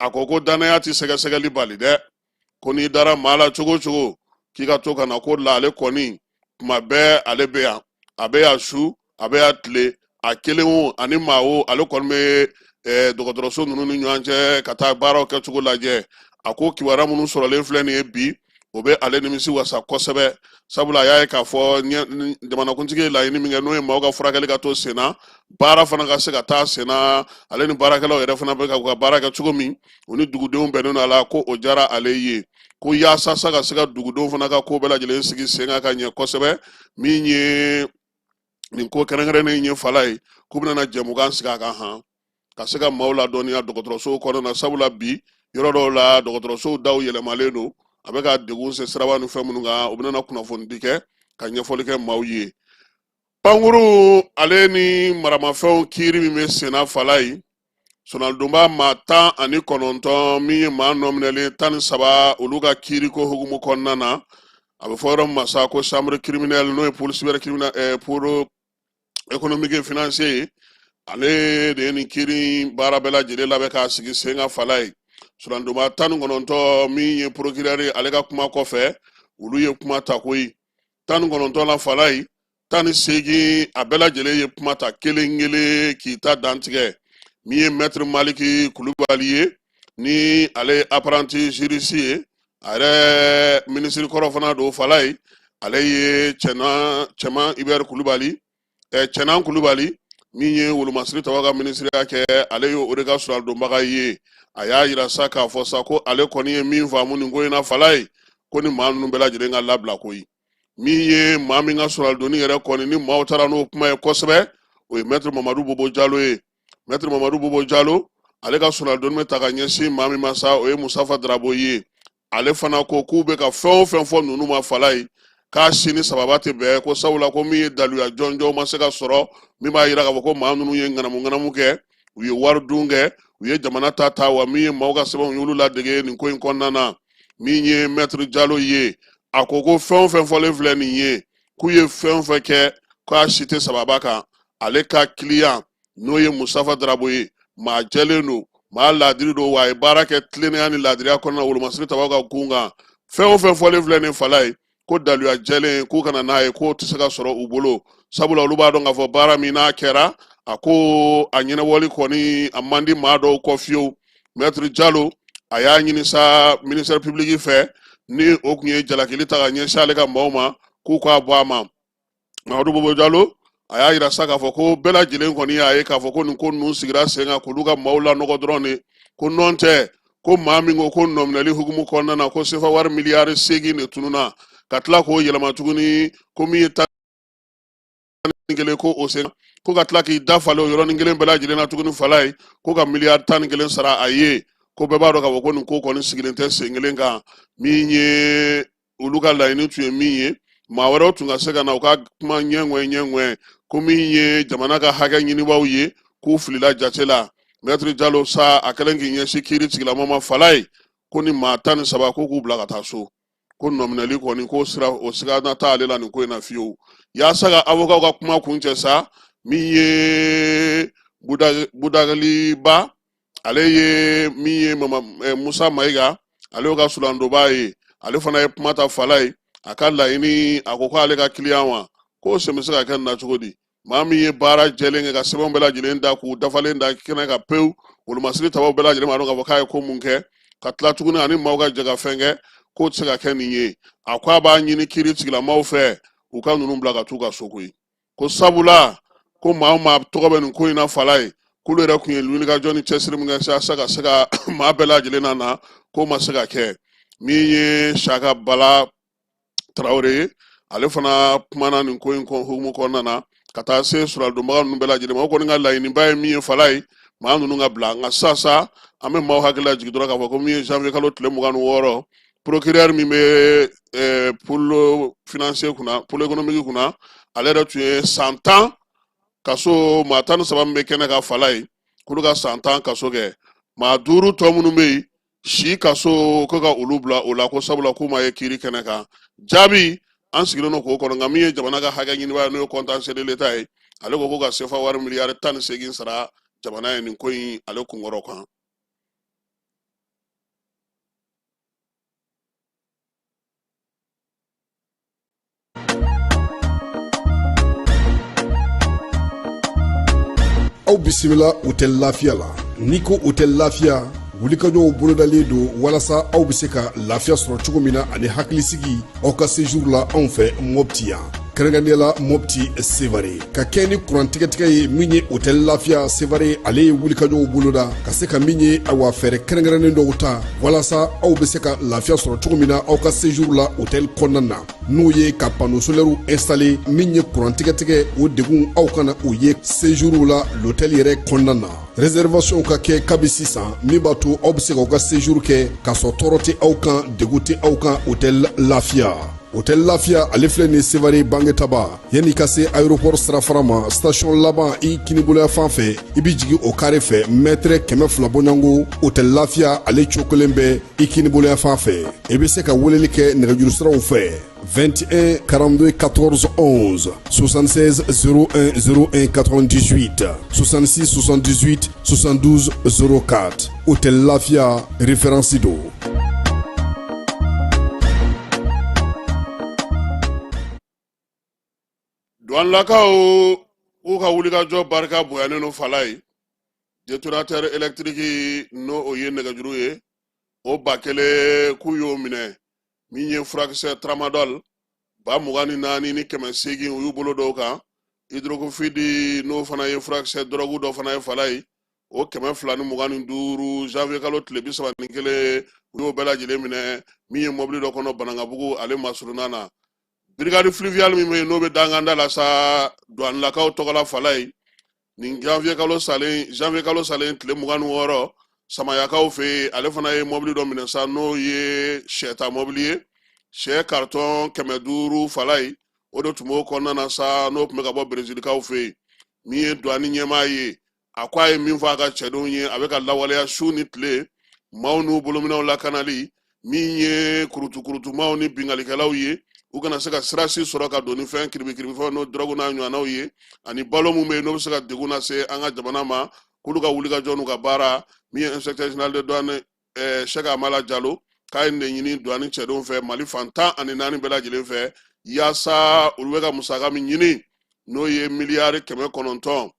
a ko ko danaya tɛ sɛgɛsɛgɛli bali dɛ. Ko n'i dara maa la cogo o cogo, k'i ka to ka na ko la, ale kɔni tuma bɛɛ ale bɛ yan, a bɛ yan su, a bɛ yan tile, a kelen o ani maa o, ale kɔni bɛ dɔgɔtɔrɔso ninnu ni ɲɔgɔn cɛ ka taa baaraw kɛcogo lajɛ. A ko kibaruya minnu sɔrɔlen filɛ nin ye bi, o bɛ ale nimisi wasa kosɛbɛ, sabula a y'a ye k'a fɔ jamanakuntigi ye laɲini min kɛ, n'o ye maaw ka furakɛli ka to sen na, baara fana ka se ka taa sen na, ale ni baarakɛlaw yɛrɛ fana bɛ ka u ka baara kɛ cogo min, u ni dugudenw bɛnnen don a la, ko o diyara ale ye. Ko yaasa sa ka se ka dugudenw fana ka ko bɛɛ lajɛlen sigi sen kan ka ɲɛ kosɛbɛ, min ye nin ko kɛrɛnkɛrɛnnen ye fala ye, k'u bɛna jɛmukan sigi a kan han ka se ka maaw ladɔnniya dɔgɔtɔrɔsow kɔnɔna na, sabula bi yɔrɔ dɔw la dɔgɔtɔrɔsow daw yɛlɛmalen don, a bɛ ka degun se siraba ni fɛn minnu kan, u bɛna kunnafonidi kɛ ka ɲɛfɔli kɛ maaw ye. Pankuru ale ni maramafɛnw kiiri min bɛ senna fala ye, sonadonba maa 19, min ye maa nɔminɛlen 13, olu ka kiiriko hukumu kɔnɔna na, a bɛ fɔ yɔrɔ min ma sa ko chambre criminelle, n'o ye pôle cyber criminel, pôle économique et financier ye, ale de ye nin kiiri baara bɛɛ lajɛlen labɛn k'a sigi sen kan fala ye. Sonadonba 19, min ye procureur ye, ale ka kuma kɔfɛ, olu ye kuma ta koyi. 19 la fala ye, 18 a bɛɛ lajɛlen ye kuma ta kelen kelen k'i ta dantigɛ. Min ye maître Maliki Kulubali ye, ni ale ye apprenti juriste ye, a yɛrɛ minisiri kɔrɔ fana don fala ye, ale ye cɛna cɛman Ibɛri Kulubali, Cɛnan Kulubali, min ye wolomasiri tabaw ka minisiriya kɛ, ale ye o de ka suradonbaga ye. A y'a yira sa k'a fɔ sa ko ale kɔni ye min faamu nin ko in na fala ye, ko ni maa ninnu bɛɛ lajɛlen ka labila koyi. Min ye maa min ka suradonni yɛrɛ kɔni ni maaw taara n'o kuma ye kosɛbɛ, o ye maître Mamadu Bobo Jalo ye. Maître Mamadu Bobo Jalo, ale ka suradonni bɛ ta ka ɲɛsin maa min ma sa, o ye Musafa Darabo ye. Ale fana ko k'u bɛ ka fɛn o fɛn fɔ ninnu ma fala ye, k'a si ni sababa tɛ bɛn, ko sabula ko min ye daluya jɔnjɔn ma se ka sɔrɔ min b'a yira k'a fɔ ko maa ninnu ye ŋanamu ŋanamu kɛ, u ye wari dun kɛ, u ye jamana ta ta, wa min ye maaw ka sɛbɛnw y'olu ladege nin ko in kɔnɔna na. Min ye maître Jalo ye, a ko ko fɛn o fɛn fɔlen filɛ nin ye, k'u ye fɛn o fɛn kɛ, k'a si tɛ sababa kan. Ale ka kiliyan, n'o ye Musafa Darabo ye, maa jɛlen don, maa laadiri don, wa a ye baara kɛ tilennenya ni laadiriya kɔnɔna wolomasiri tabaw ka kun kan. Fɛn o fɛn fɔlen filɛ nin fala ye, ko daluya jɛlen k'u kana n'a ye, k'o tɛ se ka sɔrɔ u bolo, sabula olu b'a dɔn k'a fɔ baara min n'a kɛra, a ko a ɲɛnabɔli kɔni a man di maa dɔw kɔ fiyewu. Maître Jalo, a y'a ɲini sa ministère public fɛ, ni o tun ye jalakili ta ka ɲɛsin ale ka maaw ma, k'u k'a bɔ a ma. Mamadu Bobo Jalo, a y'a yira sa k'a fɔ ko bɛɛ lajɛlen kɔni y'a ye k'a fɔ ko nin ko ninnu sigira sen kan k'olu ka maaw lanɔgɔ dɔrɔn de, ko nɔn tɛ ko maa min ko ko nɔminɛli hukumu kɔnɔna na ko sefa wari miliyari 8 de tununna, ka tila k'o yɛlɛma tuguni ko min ye 11 ko o sen, ko ka tila k'i da falen o yɔrɔnin kelen bɛɛ lajɛlen na tuguni fala ye, ko ka miliyari 11 sara a ye, ko bɛɛ b'a dɔn k'a fɔ ko nin ko kɔni sigilen tɛ sen kelen kan. Min ye olu ka laɲini tun ye min ye, maa wɛrɛw tun ka se ka na u ka kuma ɲɛŋɛ ɲɛŋɛ, ko min ye jamana ka hakɛ ɲinibaaw ye, k'u filila jate la. Mɛtiri Jalo sa, a kɛlen k'i ɲɛsin kiiri tigilama ma Falaye, ko ni maa 13 ko k'u bila ka taa so, ko nɔminɛli kɔni ko sira o siga na t'ale la nin ko in na fiyewu. Yaasa ka avokaw ka kuma kuncɛ sa, min ye Budagali Ba, ale ye min ye mama Musa Mayiga, ale y'o ka sulandoba ye, ale fana ye kuma ta Falaye. A ka laɲini, a ko k'ale ka kiliyan wa k'o sen bɛ se ka kɛ nin na cogo di? Maa min ye baara jɛlen kɛ ka sɛbɛnw bɛɛ lajɛlen da k'u dafalen da kɛnɛ kan pewu, wolomasiri tabaw bɛɛ lajɛlen b'a dɔn k'a fɔ k'a ye ko mun kɛ, ka tila tuguni ani maaw ka jɛ ka fɛn kɛ, k'o tɛ se ka kɛ nin ye. A ko a b'a ɲini kiiri tigilamaw fɛ, u ka ninnu bila ka t'u ka so koyi, ko sabula ko maa o maa tɔgɔ bɛ nin ko in na Falaye, k'olu yɛrɛ tun ye wulikajɔ ni cɛsiri min kɛ sisan ka se ka maa bɛɛ lajɛlen na na, k'o ma se ka kɛ. Min ye Saka Bala Tarawele ye, ale fana kumana nin ko in hukumu kɔnɔna na ka taa se suladonbaga ninnu bɛɛ lajɛlen ma. O kɔni ka laɲiniba ye min ye Falaye, maa ninnu ka bila. Nka sisan sa, an bɛ maaw hakili lajigin dɔrɔn k'a fɔ ko min ye janvier kalo tile 26, procureur min bɛ pôle financier kunna, pôle économique kunna, ale yɛrɛ tun ye san 10 kaso, maa 13 min bɛ kɛnɛ kan Falaye, k'olu ka san 10 kaso kɛ. Maa duuru tɔ minnu bɛ yen, si kaso ko ka olu bila o la, ko sabula k'u ma ye kiiri kɛnɛ kan. Jaabi an sigilen don k'o kɔnɔ. Nka min ye jamana ka hakɛ ɲinibaa ye, n'o ye contentieux de l'État ye, ale ko ko ka sefa wari miliyari 18 sara jamana ye nin ko in ale kunkɔrɔ kan. Aw bisimila Hôtel Lafiya la. N'i ko Hôtel Lafiya, wulikajɔw bolodalen don walasa aw bɛ se ka lafiya sɔrɔ cogo min na ani hakilisigi aw ka séjour la anw fɛ Mɔpti yan, kɛrɛnkɛrɛnnenya la Mɔpti Sevare. Ka kɛ ni kuran tigɛtigɛ ye, min ye Hôtel Lafiya Sevare, ale ye wulikajɔw boloda ka se ka min ye awa fɛɛrɛ kɛrɛnkɛrɛnnen dɔw ta walasa aw bɛ se ka lafiya sɔrɔ cogo min na aw ka séjour la hôtel kɔnɔna na, n'o ye ka panneau solaire installer. Min ye kuran tigɛtigɛ, o degun aw kana o ye séjour la l'hôtel yɛrɛ kɔnɔna na. Réservation ka kɛ kabi sisan, min b'a to aw bɛ se k'aw ka séjour kɛ k'a sɔrɔ tɔɔrɔ tɛ aw kan, degun tɛ aw kan. Hôtel Lafiya, Hôtel Lafiya, ale filɛ nin Sevare Bangetaba, yanni ka se aéroport sirafara ma, station laban i kiniboloya fan fɛ, i bɛ jigin o kare fɛ, mɛtɛrɛ 200 bɔɲɔgɔnko, Hôtel Lafiya ale cokolen bɛ i kiniboloya fan fɛ. I bɛ se ka weleli kɛ nɛgɛjuru siraw fɛ: 21 42 14 11, 76 01 01 98, 66 78 72 04. Hôtel Lafiya, référence don. Duwanilakaw k'u ka wulikajɔ barika bonyanen don Falaye. Détonateur électrique, n'o o ye nɛgɛjuru ye, o 1000 k'u y'o minɛ. Min ye furakisɛ tramadol 24,800, u y'u bolo dɔw kan. Hydrocoffide, n'o fana ye furakisɛ dɔrɔgu dɔ fana ye Falaye, o 225, janvier kalo tile 31, u y'o bɛɛ lajɛlen minɛ min ye mɔbili dɔ kɔnɔ Banankabugu ale masurunna na. Brigade fluviale min bɛ yen, n'o bɛ danganda la sa duwanilakaw tɔgɔ la Falaye, nin janvier kalo salen tile 26, Samayakaw fɛ yen, ale fana ye mɔbili dɔ minɛ sa, n'o ye sɛta mɔbili ye, sɛ karitɔn 500 Falaye, o de tun b'o kɔnɔna na sa, n'o tun bɛ ka bɔ Berezilikaw fɛ yen. Min ye duwani ɲɛmaa ye, a ko a ye min fɔ a ka cɛdenw ye, a bɛ ka lawaleya su ni tile, maaw n'u bolominɛw lakanali, min ye kurutukurutumaw ni binkalikɛlaw ye, u kana se ka sira si sɔrɔ ka don ni fɛn kiribikiribifɛnw, n'o dɔrɔgu n'a ɲɔgɔnnaw ye, ani balo min bɛ yen n'o bɛ se ka degun lase an ka jamana ma, k'olu ka wulikajɔ n'u ka baara. Min ye inspecteur général de douane Sɛki Amala Jalo, k'a ye nin de ɲini douane cɛdenw fɛ Mali fan 14 bɛɛ lajɛlen fɛ, yaasa olu bɛ ka musaka min ɲini, n'o ye miliyari 900,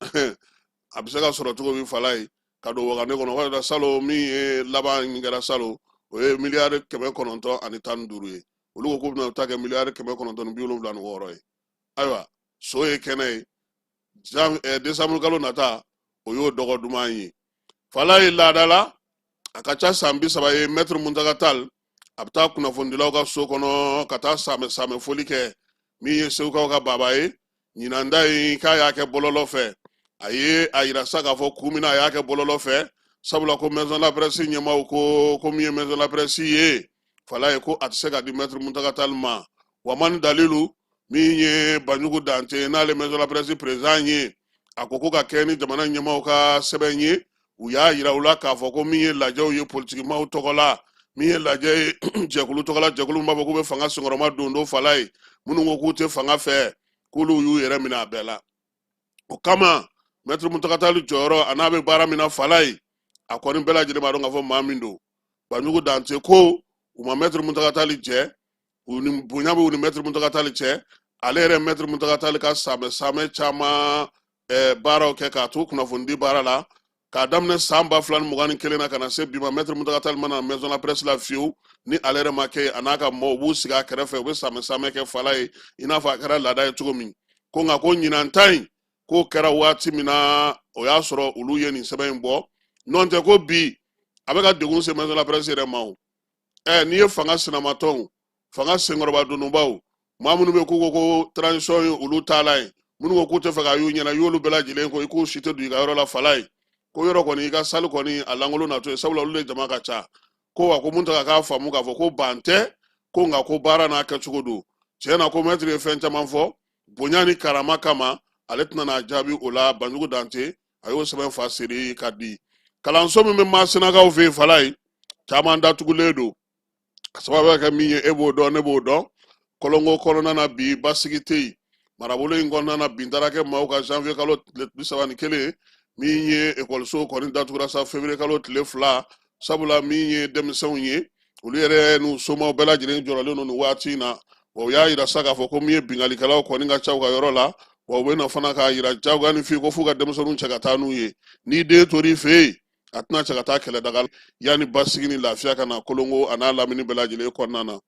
a bɛ se ka sɔrɔ cogo min Falaye ka don wagane kɔnɔ. Walima salo min ye laban min kɛra salo, o ye miliyari 915 ye. Olu ko k'u bɛna taa kɛ miliyari 976 ye. Ayiwa, so ye kɛnɛ ye. Desanburu kalo nata, o y'o dɔgɔ duman ye Falaye. Laada la, a ka ca san 30 ye, mɛtiri Muntaga Tal a bɛ taa kunnafonidilaw ka so kɔnɔ ka taa saamɛ saamɛ foli kɛ. Min ye Segukaw ka baba ye, ɲinan ta in k'a y'a kɛ bɔlɔlɔ fɛ. A ye a yira sa k'a fɔ kun min na a y'a kɛ bɔlɔlɔ fɛ, sabula ko maison la presse ɲɛmaaw ko min ye maison la presse ye Falaye, ko a tɛ se ka di mɛtiri Muntaga Tal ma. Wa man dalilu, min ye Banjugu Dante, n'ale maison la presse président ye, A ko ko ka kɛ ni jamana ɲɛmaaw ka sɛbɛn ye, u y'a yira u la k'a fɔ ko min ye lajɛw ye politikimaw tɔgɔ la, min ye lajɛ ye jɛkulu tɔgɔ la, jɛkulu min b'a fɔ k'u bɛ fanga senkɔrɔma don don fala ye, minnu ko k'u tɛ fanga fɛ, k'olu y'u yɛrɛ minɛ a bɛɛ la. O kama mɛtiri Muntaga Tali jɔyɔrɔ a n'a bɛ baara min na fala ye, a kɔni bɛɛ lajɛlen b'a dɔn k'a fɔ maa min don. Banjugu Dante ko u ma mɛtiri Muntaga Tali jɛ, u ni bonya bɛ u ni mɛtiri Muntaga Tali cɛ. Ale yɛrɛ mɛtiri Muntaga Tali ka samɛ samɛ caman baaraw kɛ k'a to kunnafonidi baara la k'a daminɛ san 2021 na ka na se bi ma. Mɛtiri Muntaga Tali ma na maison la presse la fiyewu ni ale yɛrɛ ma kɛ, a n'a ka maaw b'u sigi a kɛrɛfɛ, u bɛ samɛ samɛ kɛ fala ye, i n'a fɔ a kɛra laada ye cogo min. Ko nka ko ɲinan ta in k'o kɛra waati min na, o y'a sɔrɔ olu ye nin sɛbɛn in bɔ. Nɔntɛ ko bi a bɛ ka degun se maison la presse yɛrɛ ma. O n'i ye fanga sinamatɔnw, fanga senkɔrɔba donbaw, maa minnu bɛ k'u ko ko transition ye olu taalan ye, minnu ko k'u tɛ fɛ k'a y'u ɲɛna, i y'olu bɛɛ lajɛlen ko i k'u si tɛ don i ka yɔrɔ la fala ye, ko yɔrɔ kɔni i ka salle kɔni a lankolon na to yen, sabula olu de jama ka ca. Ko wa ko Muntaga k'a faamu k'a fɔ ko ban tɛ ko, nka ko baara n'a kɛcogo don. Tiɲɛ na ko mɛtiri ye fɛn caman fɔ bonya ni karama kama, ale tɛna n'a jaabi o la. Banjugu Dante a y'o sɛbɛn fa seri ka di. Kalanso min bɛ Masinakaw fɛ yen fala ye, caman datugulen don. A sababu kɛ min ye, e b'o dɔn, ne b'o dɔn. Kɔlɔnko kɔnɔna na bi basigi tɛ yen marabolo in kɔnɔna na. Bin taara kɛ maaw kan janvier kalo tile 31. Min ye ekɔliso kɔni datugura sa février kalo tile 2, sabula min ye denmisɛnw ye, olu yɛrɛ n'u somaw bɛɛ lajɛlen jɔrɔlen don nin waati in na. Wa u y'a yira sa k'a fɔ ko min ye binkalikɛlaw kɔni ka ca u ka yɔrɔ la, wa u bɛ na fana k'a yira jagoya ni fi ko f'u ka denmisɛnninw cɛ ka taa n'u ye. N'i den tor'i fɛ yen, a tɛna cɛ ka taa kɛlɛdaga yanni basigi ni lafiya ka na Kolongo a n'a lamini bɛɛ lajɛlen kɔnɔna na.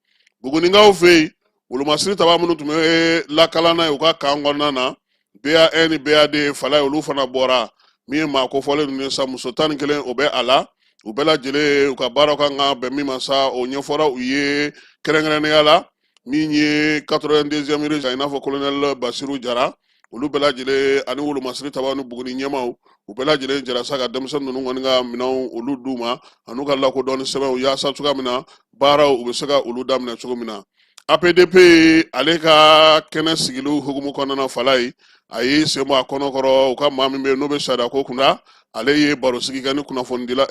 Buguninkaw fɛ yen, wolomasiri taba minnu tun bɛ lakalan n'a ye u ka kan kɔnɔna na, BA1 ni BA2 fala ye, olu fana bɔra. Min ye maa kofɔlen ninnu ye sa, muso 11 o bɛ a la. U bɛɛ lajɛlen u ka baaraw kan ka bɛn min ma sa, o ɲɛfɔra u ye kɛrɛnkɛrɛnnenya la. Min ye 82e région, i n'a fɔ colonel Basiru Jara, olu bɛɛ lajɛlen ani wolomasiri tabaw ni Buguni ɲɛmaw, u bɛɛ lajɛlen jɛra sa ka denmisɛnnin ninnu kɔni ka minɛnw olu d'u ma an'u ka lakodɔnni sɛbɛnw, yaasa cogoya min na baaraw u bɛ se ka olu daminɛ cogo min na. APDP ale ka kɛnɛ sigiliw hukumu kɔnɔna fala ye, a y'i sen bɔ a kɔnɔ kɔrɔ. U ka maa min bɛ yen n'o bɛ sariya ko kunna, ale ye barosigi kɛ ni kunnafonidila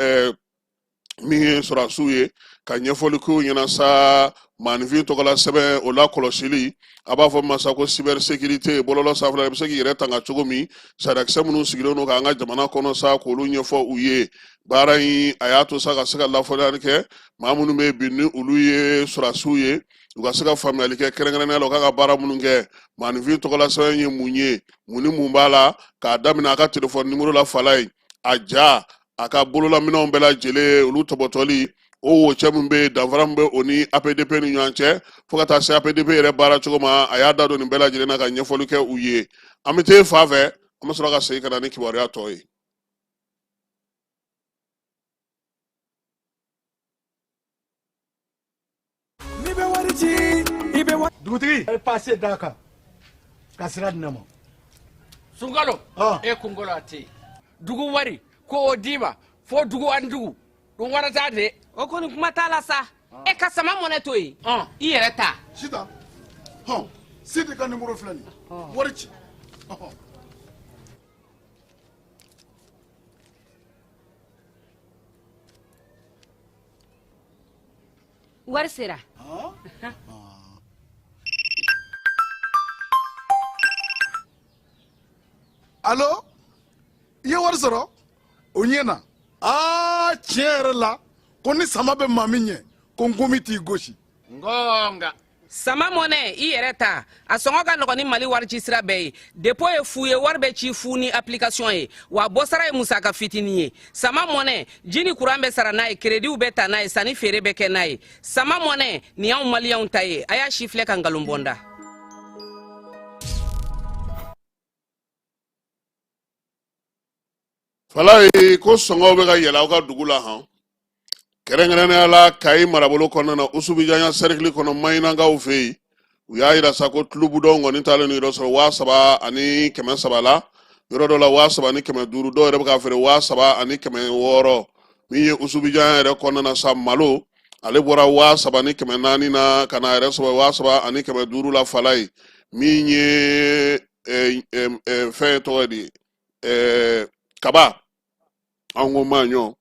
min ye sɔrɔdasiw ye, ka ɲɛfɔli k'u ɲɛna sa maaninfin tɔgɔla sɛbɛn o la kɔlɔsili, a b'a fɔ ma sa ko cybersécurité, bɔlɔlɔ sanfɛla i bɛ se k'i yɛrɛ tanga cogo min, sariyakisɛ minnu sigilen don k'an ka jamana kɔnɔ sa, k'olu ɲɛfɔ u ye. Baara in a y'a to sa ka se ka lafɔliyali kɛ maa minnu bɛ bi ni olu ye sɔrɔdasiw ye, u ka se ka faamuyali kɛ kɛrɛnkɛrɛnnenya la u kan ka baara minnu kɛ, maaninfin tɔgɔla sɛbɛn ye mun ye, mun ni mun b'a la, k'a daminɛ a ka telefɔni nimoro la fala ye, a ja, a ka bololaminɛnw bɛɛ lajɛlen olu tɔbɔtɔli, o wocɛ min bɛ yen, danfara min bɛ o ni APDP ni ɲɔgɔn cɛ, fo ka taa se APDP yɛrɛ baara cogo ma, a y'a da don nin bɛɛ lajɛlen na ka ɲɛfɔli kɛ u ye. An bɛ t'e fan fɛ, an bɛ sɔrɔ ka segin ka na ni kibaruya tɔ ye. N'i bɛ wari ci, i bɛ wari. Dugutigi, a ye pase d'a kan ka sira di ne ma. Sunkalo, e kunkolo a tɛ yen. Dugu wari ko o d'i ma fo dugu ani dugu dun wara t'a de. O kɔni kuma t'a la sa. E ka sama mɔnɛ to yen, i yɛrɛ ta. Sitan, hɔn, Sidi ka nimoro filɛ nin ye, wari ci. Wari sera. Alo, i ye wari sɔrɔ? O ɲɛna. Aa, tiɲɛ yɛrɛ la, ko ni sama bɛ maa min ɲɛ, ko nkomi t'i gosi. Ngonga. Sama mɔnɛ, i yɛrɛ ta, a sɔngɔ ka nɔgɔn ni Mali warici sira bɛɛ ye. Dépôt ye fu ye, wari bɛ ci fu ni application ye, wa bɔsara ye musaka fitinin ye. Sama mɔnɛ, ji ni kuran bɛ sara n'a ye, kerediw bɛ ta n'a ye, sanni feere bɛ kɛ n'a ye. Sama mɔnɛ nin y'anw maliyɛnw ta ye. A y'a si filɛ ka nkalon bɔ n da. Falaye, ko sɔngɔw bɛ ka yɛlɛ aw ka dugu la han, kɛrɛnkɛrɛnnenya la Kayi marabolo kɔnɔna na, Usubijanya sɛrikili kɔnɔ, Maɲinakaw fɛ yen, u y'a yira sa ko tulubudɔn kɔni taalen yɔrɔ sɔrɔ 3300 la, yɔrɔ dɔ la 3500, dɔw yɛrɛ bɛ k'a feere 3600. Min ye Usubijanya yɛrɛ kɔnɔna na sa, malo ale bɔra 3400 na ka na yɛrɛ sɔrɔ 3500 la. Falaye, min ye fɛn tɔgɔ de ye. kaba, an ko maɲɔ,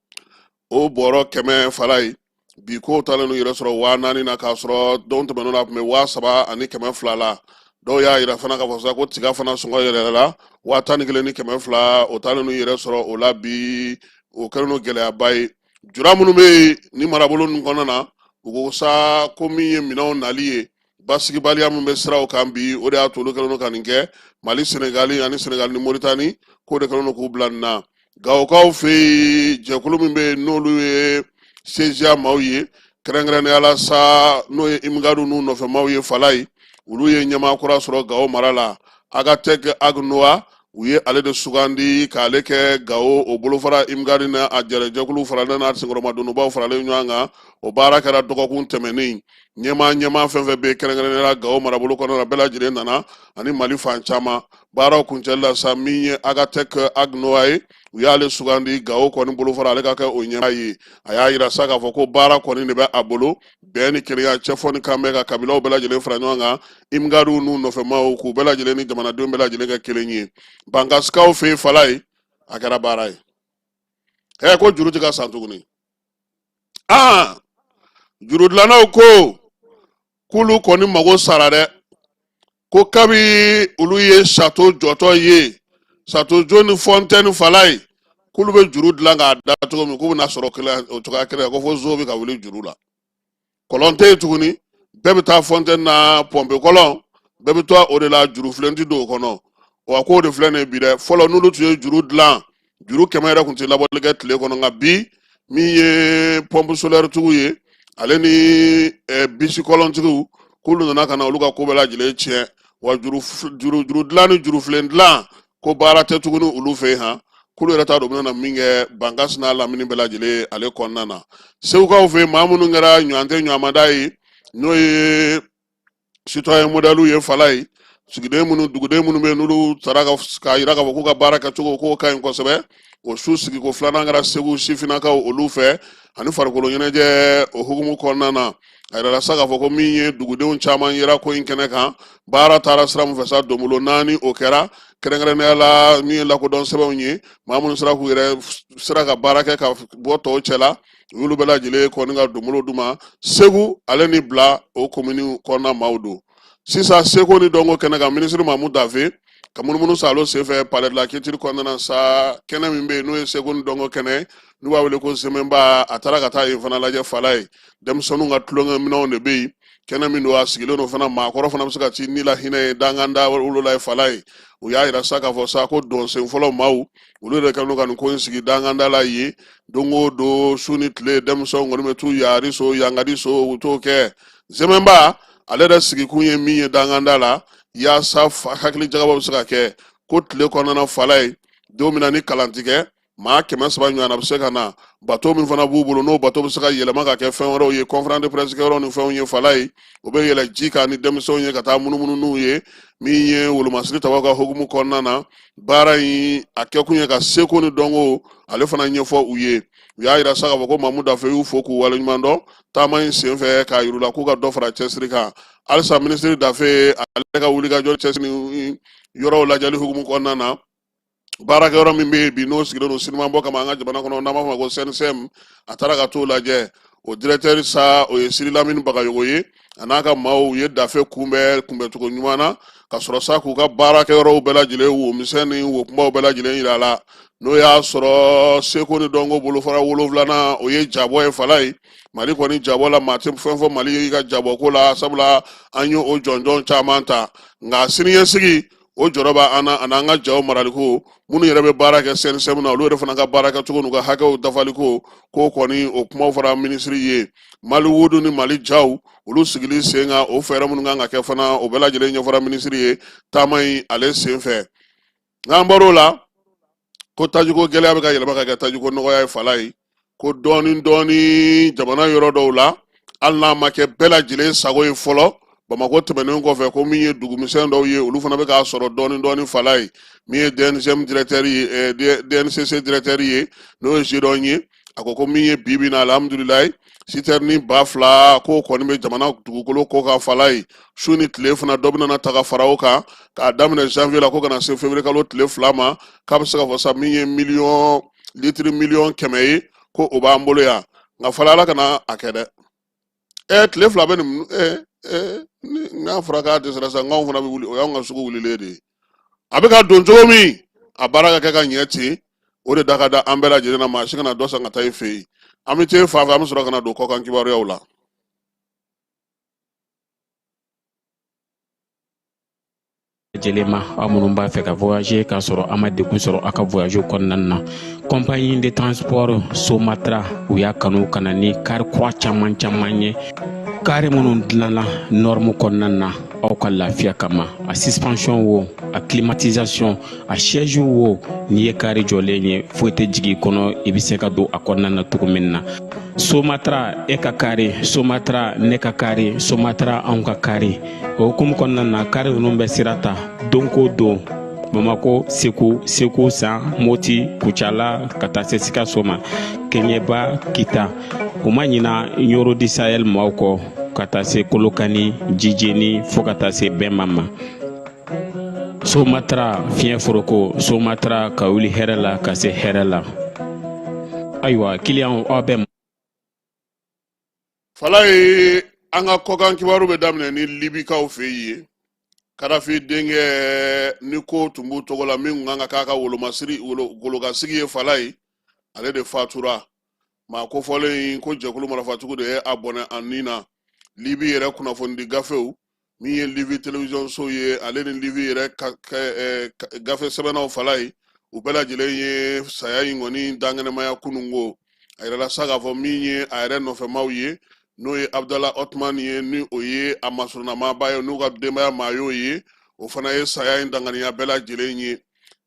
o bɔrɔ 100 falayi, bi k'o taalen n'u yɛrɛ sɔrɔ 4000 na, k'a sɔrɔ don tɛmɛnen na a tun bɛ 3200 la. Dɔw y'a yira fana k'a fɔ sa ko tiga fana sɔngɔ yɛlɛla 11,200, o taalen n'u yɛrɛ sɔrɔ o la bi. O kɛlen don gɛlɛyaba ye. Jura minnu bɛ yen ni marabolo ninnu kɔnɔna na, u ko sa ko min ye minɛnw nali ye, basigibaliya min bɛ siraw kan bi, o de y'a to olu kɛlen don ka nin kɛ. Mali, Senegali ani Senegali ni Moritani, k'o de kɛlen don k'u bila nin na. Gawokaw fɛ yen, jɛkulu min bɛ yen n'olu ye CJA maaw ye, kɛrɛnkɛrɛnnenya la sa, n'o ye Imgadu n'u nɔfɛmaw ye falayi, olu ye ɲɛmaa kura sɔrɔ Gawo mara la, Agatɛk Agnoa. U ye ale de sugandi k'ale kɛ Gawo o bolofara Imgadi n'a a jɛrɛjɛkulu faralen n'a senkɔrɔmadonbaw faralen ɲɔgɔn kan. O baara kɛra dɔgɔkun tɛmɛnen. Ɲɛmaa fɛn fɛn bɛ yen, kɛrɛnkɛrɛnnenya la Gawo marabolo kɔnɔna na, bɛɛ lajɛlen nana ani Mali fan caman. Baaraw kuncɛli la sa, min ye Agatɛk Agnoa ye, u y'ale sugandi Gawo kɔni bolofara, ale ka kɛ o ɲɛmaa ye. A y'a yira sa k'a fɔ ko baara kɔni de bɛ a bolo, bɛn ni kelenya, cɛfɔ ni kanbɛn, ka kabilaw bɛɛ lajɛlen fara ɲɔgɔn kan, Imgadiw n'u nɔfɛmaw, k'u bɛɛ lajɛlen ni jamanadenw bɛɛ lajɛlen kɛ kelen ye. Bankasikaw fɛ yen falayi, a kɛra baara ye. Ko juru tɛ ka san tuguni. Aa, juru dilannaw ko k'olu kɔni mago sara dɛ, ko kabi olu ye sato jɔtɔ ye, sato jo ni fɔntɛni falayi, k'olu bɛ juru dilan k'a da cogo min, k'u bɛna sɔrɔ kelen o cogoya kelen, ko fo zo bɛ ka wuli juru la. Kɔlɔn tɛ yen tuguni, bɛɛ bɛ taa fɔntɛni na, pɔnpe kɔlɔn, bɛɛ bɛ taa o de la, juru filen tɛ don o kɔnɔ. Wa k'o de filɛ nin ye bi dɛ. Fɔlɔ, n'olu tun ye juru dilan, juru 100 yɛrɛ tun tɛ labɔli kɛ tile kɔnɔ, nka bi, min ye pɔnpe solɛri tigiw ye, ale ni bisi kɔlɔntigiw, k'olu nana ka na olu ka ko bɛɛ lajɛlen tiɲɛ. Wa juru dilan ni juru filen dilan, ko baara tɛ tuguni olu fɛ yen han. K'olu yɛrɛ t'a dɔn u bɛna min kɛ Bankasi n'a lamini bɛɛ lajɛlen ale kɔnɔna na. Segukaw fɛ yen, maa minnu kɛra ɲɔgɔn tɛ ɲɔgɔnmada ye, n'o ye citoyen modèle ye falayi, sigiden minnu, duguden minnu bɛ yen, n'olu taara k'a yira k'a fɔ k'u ka baara kɛcogo k'o ka ɲi kosɛbɛ, o su sigiko filanan kɛra Segu sifinnakaw olu fɛ ani farikolo ɲɛnajɛ o hukumu kɔnɔna na. A yirala sa k'a fɔ ko min ye dugudenw caman yera ko in kɛnɛ kan, baara taara sira min fɛ sa, donbolo 4 o kɛra, kɛrɛnkɛrɛnnenya la min ye lakodɔn sɛbɛnw ye, maa minnu sera k'u yɛrɛ sera ka baara kɛ ka bɔ tɔw cɛ la, u y'olu bɛɛ lajɛlen kɔni ka donbolo d'u ma. Segu ale ni Bila o komini kɔnɔna maaw don. Sisan, seko ni dɔnko kɛnɛ kan, minisiri Mamu Dafe ka munumunu salo senfɛ Palais de la Culture kɔnɔna na sa, kɛnɛ min bɛ yen n'o ye seko ni dɔnko kɛnɛ, n'u b'a wele ko Zemenba, a taara ka taa yen fana lajɛ falayi. Denmisɛnninw ka tulonkɛminɛnw de bɛ yen. Kɛnɛ min don, a sigilen don fana, maakɔrɔ fana bɛ se ka t'i ni la hinɛ ye danganda wolo la ye falayi. U y'a yira sa k'a fɔ sa ko dɔnsen fɔlɔ maaw, olu yɛrɛ kɛlen don ka nin ko in sigi danganda la yen. Don o don, su ni tile, denmisɛnw kɔni bɛ t'u yaari so yangadi so, u t'o kɛ. Zemenba ale yɛrɛ sigikun ye min ye danganda la, yaasa hakili jagabɔ bɛ se ka kɛ ko tile kɔnɔna falayi, don min na ni kalan ti kɛ, maa 300 ɲɔgɔnna bɛ se ka na. Bato min fana b'u bolo, n'o bato bɛ se ka yɛlɛma ka kɛ fɛn wɛrɛw ye, conférence de presse kɛyɔrɔ ni fɛnw ye falayi, o bɛ yɛlɛ ji kan ni denmisɛnw ye ka taa munumunu n'u ye. Min ye wolomasiri tabaw ka hukumu kɔnɔna na, baara in a kɛkun ye ka seko ni dɔnko ale fana ɲɛfɔ u ye. U y'a yira sa k'a fɔ ko Mamu Dafe y'u fo k'u waleɲuman dɔn taama in senfɛ, k'a yir'u la k'u ka dɔ fara cɛsiri kan halisa. Minisiri Dafe ale ka wulikajɔ, cɛsiri ni yɔrɔw lajɛli hukumu kɔnɔna na, baarakɛyɔrɔ min bɛ yen bi n'o sigilen don sinimabɔ kama an ka jamana kɔnɔ, n'an b'a fɔ ma ko CNSM, a taara ka t'o lajɛ. O directeur sa, o ye Siri Lamini Bagayogo ye, a n'a ka maaw ye Dafe kunbɛn kunbɛncogo ɲuman na, ka sɔrɔ sa k'u ka baarakɛyɔrɔw bɛɛ lajɛlen, wo misɛn ni wo kunbaw bɛɛ lajɛlen yira a la. N'o y'a sɔrɔ seko ni dɔnko bolofara 7nan, o ye jabɔ ye falayi. Mali kɔni jabɔ la, maa tɛ fɛn fɔ Mali ka jabɔko la, sabula an ye o jɔnjɔn caman ta, nka siniɲɛsigi o jɔrɔ b'a an na, ani an ka jaw maraliko. Minnu yɛrɛ bɛ baara kɛ CNSM na, olu yɛrɛ fana ka baara kɛcogo n'u ka hakɛw dafaliko ko kɔni, o kumaw fɔra minisiri ye. Maliwudu ni Mali jaw, olu sigili sen kan, o fɛɛrɛ minnu kan ka kɛ fana, o bɛɛ lajɛlen ɲɛfɔra minisiri ye taama in ale sen fɛ. N'an bɔr'o la, ko tajiko gɛlɛya bɛ ka yɛlɛma ka kɛ tajiko nɔgɔya ye falayi, ko dɔɔni dɔɔni jamana yɔrɔ dɔw la, hali n'a ma kɛ bɛɛ lajɛlen sago ye fɔlɔ. Bamakɔ tɛmɛnen kɔfɛ, ko min ye dugumisɛn dɔw ye, olu fana bɛ k'a sɔrɔ dɔɔni dɔɔni falayi. Min ye DNCM directeur ye, DNCC directeur ye, n'o ye Zidɔn ye, a ko ko min ye bi bi na, alhamdulilayi, Sitɛrini 2000 k'o kɔni bɛ jamana dugukolo kɔ kan Falayi. Su ni tile fana dɔ bɛna ta ka fara o kan k'a daminɛ janvier la ko ka na se février kalo tile 2 ma, k'a bɛ se ka fɔ sa min ye miliyɔn litiri 100 000 000 ye, ko o b'an bolo yan. Nka Fala, Ala kana a kɛ dɛ. Tile 2 bɛ nin ɛ ɛ n'a fɔra k'a dɛsɛra sa, nkanw fana bɛ wuli, o y'anw ka sugu wulilen de ye. A bɛ ka don cogo min, a baara ka kɛ ka ɲɛ ten, o de da ka da an bɛɛ lajɛlen na. Maa si kana dɔ san ka taa i fɛ yen. An bɛ t'e fan fɛ, an bɛ sɔrɔ ka na don kɔkan kibaruyaw la. Lajɛlen ma, aw minnu b'a fɛ ka voyager k'a sɔrɔ a ma degun sɔrɔ aw ka voyage kɔnɔna na, compagnie de transport Somatra, u y'a kanu ka na ni kari kura caman caman ye, kari minnu dilanna norme kɔnɔna na aw ka lafiya kama. A suspension wo, a climatisation, a siège wo, n'i ye kari jɔlen ye, foyi tɛ jigin i kɔnɔ, i bɛ se ka don a kɔnɔna na cogo min na. Somatra, e ka kari Somatra, ne ka kari Somatra, anw ka kari. O hukumu kɔnɔna na, kari ninnu bɛ sira ta don ko don Bamako, Segu, Segu San, Moti, Kucala, ka taa se Sikaso ma, Keɲeba, Kita. U ma ɲina Ɲoro du Sahel maaw kɔ, ka taa se Kolokani, Jijeni, fo ka taa se Bɛnma ma. Somatra fiɲɛ foroko, Somatra ka wuli hɛrɛ la ka se hɛrɛ la. Ayiwa, kiliyanw, aw bɛ Falaye, an ka kɔkan kibaru bɛ daminɛ ni Libikaw fɛ yen. Kadafi denkɛ ni ko tun b'u tɔgɔ la, min tun kan ka k'a ka wolomasiri golokasigi ye Falaye, ale de fatura. Maa kofɔlen in ko jɛkulu marafatigiw de ye a bɔnɛ a ni na. Libi yɛrɛ kunnafonidi gafew, min ye Libi telewisɔn so ye, ale ni Libi yɛrɛ gafe sɛbɛnnaw Falaye, u bɛɛ lajɛlen ye saya in kɔni dankɛnɛmaya kununko. A yirala sa k'a fɔ min ye a yɛrɛ nɔfɛmaw ye, n'o ye Abdala Otman ye, ni o ye a masurunnamaaba ye, n'u ka denbaya maa y'o ye, o fana ye saya in danganiya bɛɛ lajɛlen ye.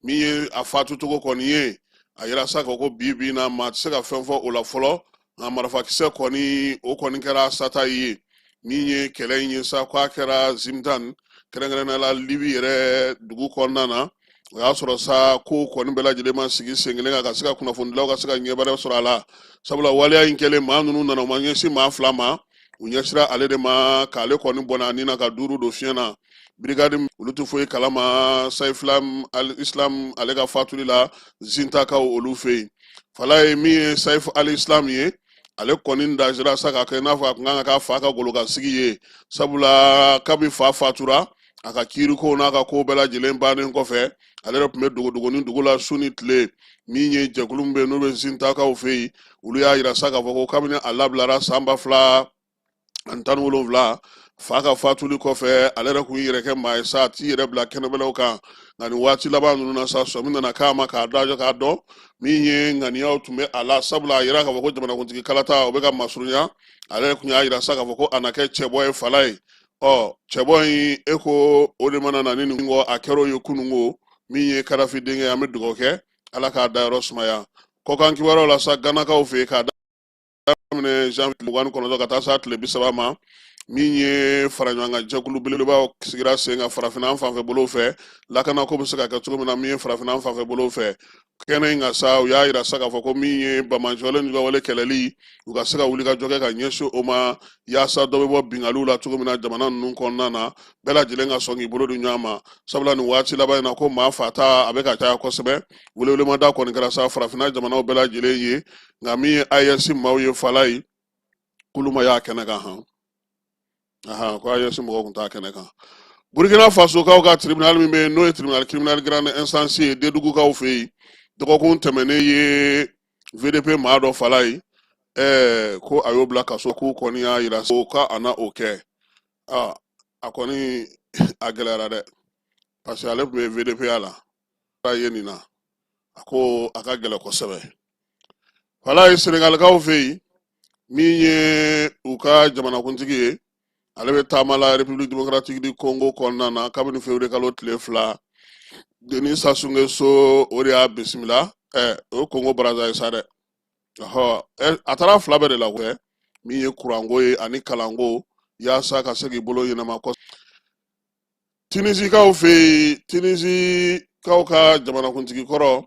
Min ye a fatucogo kɔni ye, a yira sa k'a ko bi bi in na, maa tɛ se ka fɛn fɔ o la fɔlɔ, nka marifakisɛ kɔni, o kɔni kɛra sata ye. Min ye kɛlɛ in ye sa, k'a kɛra Zintan, kɛrɛnkɛrɛnnenya la Libi yɛrɛ dugu kɔnɔna na. O y'a sɔrɔ sa ko kɔni bɛɛ lajɛlen ma sigi sen kelen kan ka se ka kunnafonidilaw ka se ka ɲɛbɛrɛ sɔrɔ a la, sabula waleya in kɛlen, maa ninnu nana, u ma ɲɛsin maa fila ma, u ɲɛsira ale de ma, k'ale kɔni bɔnɛ a ni na ka duuru don fiɲɛ na. Brigade, olu tɛ foyi kalama Saif al-Islam ale ka fatuli la Zintakaw olu fɛ yen. Falaye, min ye Saif al-Islam ye, ale kɔni dajira sa k'a kɛ i n'a fɔ a tun kan ka k'a fa ka golokasigi ye, sabula kabi fa fatura, a ka kiirikow n'a ka kow bɛɛ lajɛlen bannen kɔfɛ, ale yɛrɛ tun bɛ dogodogonin dugu la su ni tile. Min ye jɛkulu min bɛ yen n'o bɛ Zintakaw fɛ yen, olu y'a yira sa k'a fɔ ko kabini a labilara san 2017, fa ka fatuli kɔfɛ, ale yɛrɛ kun y'i yɛrɛ kɛ maa ye sa, a t'i yɛrɛ bila kɛnɛbɛlɛw kan. Nka nin waati laban ninnu na sa, sɔmi nana k'a ma k'a dajɔ k'a dɔn min ye ŋaniyaw tun bɛ a la, sabula a yira k'a fɔ ko jamanakuntigi kalata o bɛ ka masurunya. Ale yɛrɛ kun y'a yira sa k'a fɔ ko a na kɛ cɛbɔ ye Falaye. Ɔ cɛbɔ in, e ko o de mana na ni nin kɔ, a kɛra o ye kununko. Min ye Kadafi denkɛ ye, an bɛ dugawu kɛ, Ala k'a dayɔrɔ sumaya. Kɔkan kibaruyaw la sa, Ganakaw fɛ yen, k'a daminɛ janvier 29 ka taa s'a tile 30 ma, min ye faraɲɔgɔnkan jɛkulu belebelebaw sigira sen kan farafinna fanfɛ bolow fɛ, lakanako bɛ se ka kɛ cogo min na min ye farafinna fanfɛ bolow fɛ. Kɛnɛ in kan sa, u y'a yira sa k'a fɔ ko min ye banbaanciwale ni wale kɛlɛli, u ka se ka wuli ka jɔ kɛ ka ɲɛsin o ma, yaasa dɔ bɛ bɔ binkaliw la cogo min na jamana ninnu kɔnɔna na, bɛɛ lajɛlen ka sɔn k'i bolo di ɲɔgɔn ma, sabula nin waati laban in na, ko maa fata a bɛ ka caya kosɛbɛ. Welewelemada kɔni kɛra sa farafinna jamanaw bɛɛ lajɛlen ye. Nka min ye AES maaw ye Falaye, k'olu ma y'a kɛnɛ kan han. Ahan, ko AES mɔgɔw tun t'a kɛnɛ kan. Burkina Fasokaw ka tribunal min bɛ yen, n'o ye tribunal criminel grande instance ye Dedugukaw fɛ yen, dɔgɔkun tɛmɛnen ye VDP maa dɔ Falaye, ko a y'o bila kaso. K'u kɔni y'a yira ko k'a na o kɛ. Aa, a kɔni a gɛlɛyara dɛ, parce que ale tun bɛ VDP ya la. A ye nin na, a ko a ka gɛlɛn kosɛbɛ. Falaye, Senegalikaw fɛ yen, min ye u ka jamanakuntigi ye, ale bɛ taama la République démocratique du Congo kɔnɔna na kabini février kalo tile 2. Denis Sassou Nguesso, o de y'a bisimila. O ye Congo Brazza ye sa dɛ. Ɔhɔ, a taara fila bɛɛ de la kɛ, min ye kuranko ye ani kalanko, yaasa ka se k'i bolo ɲɛnama kɔ. Tunisikaw fɛ yen, Tunisikaw ka jamanakuntigi kɔrɔ,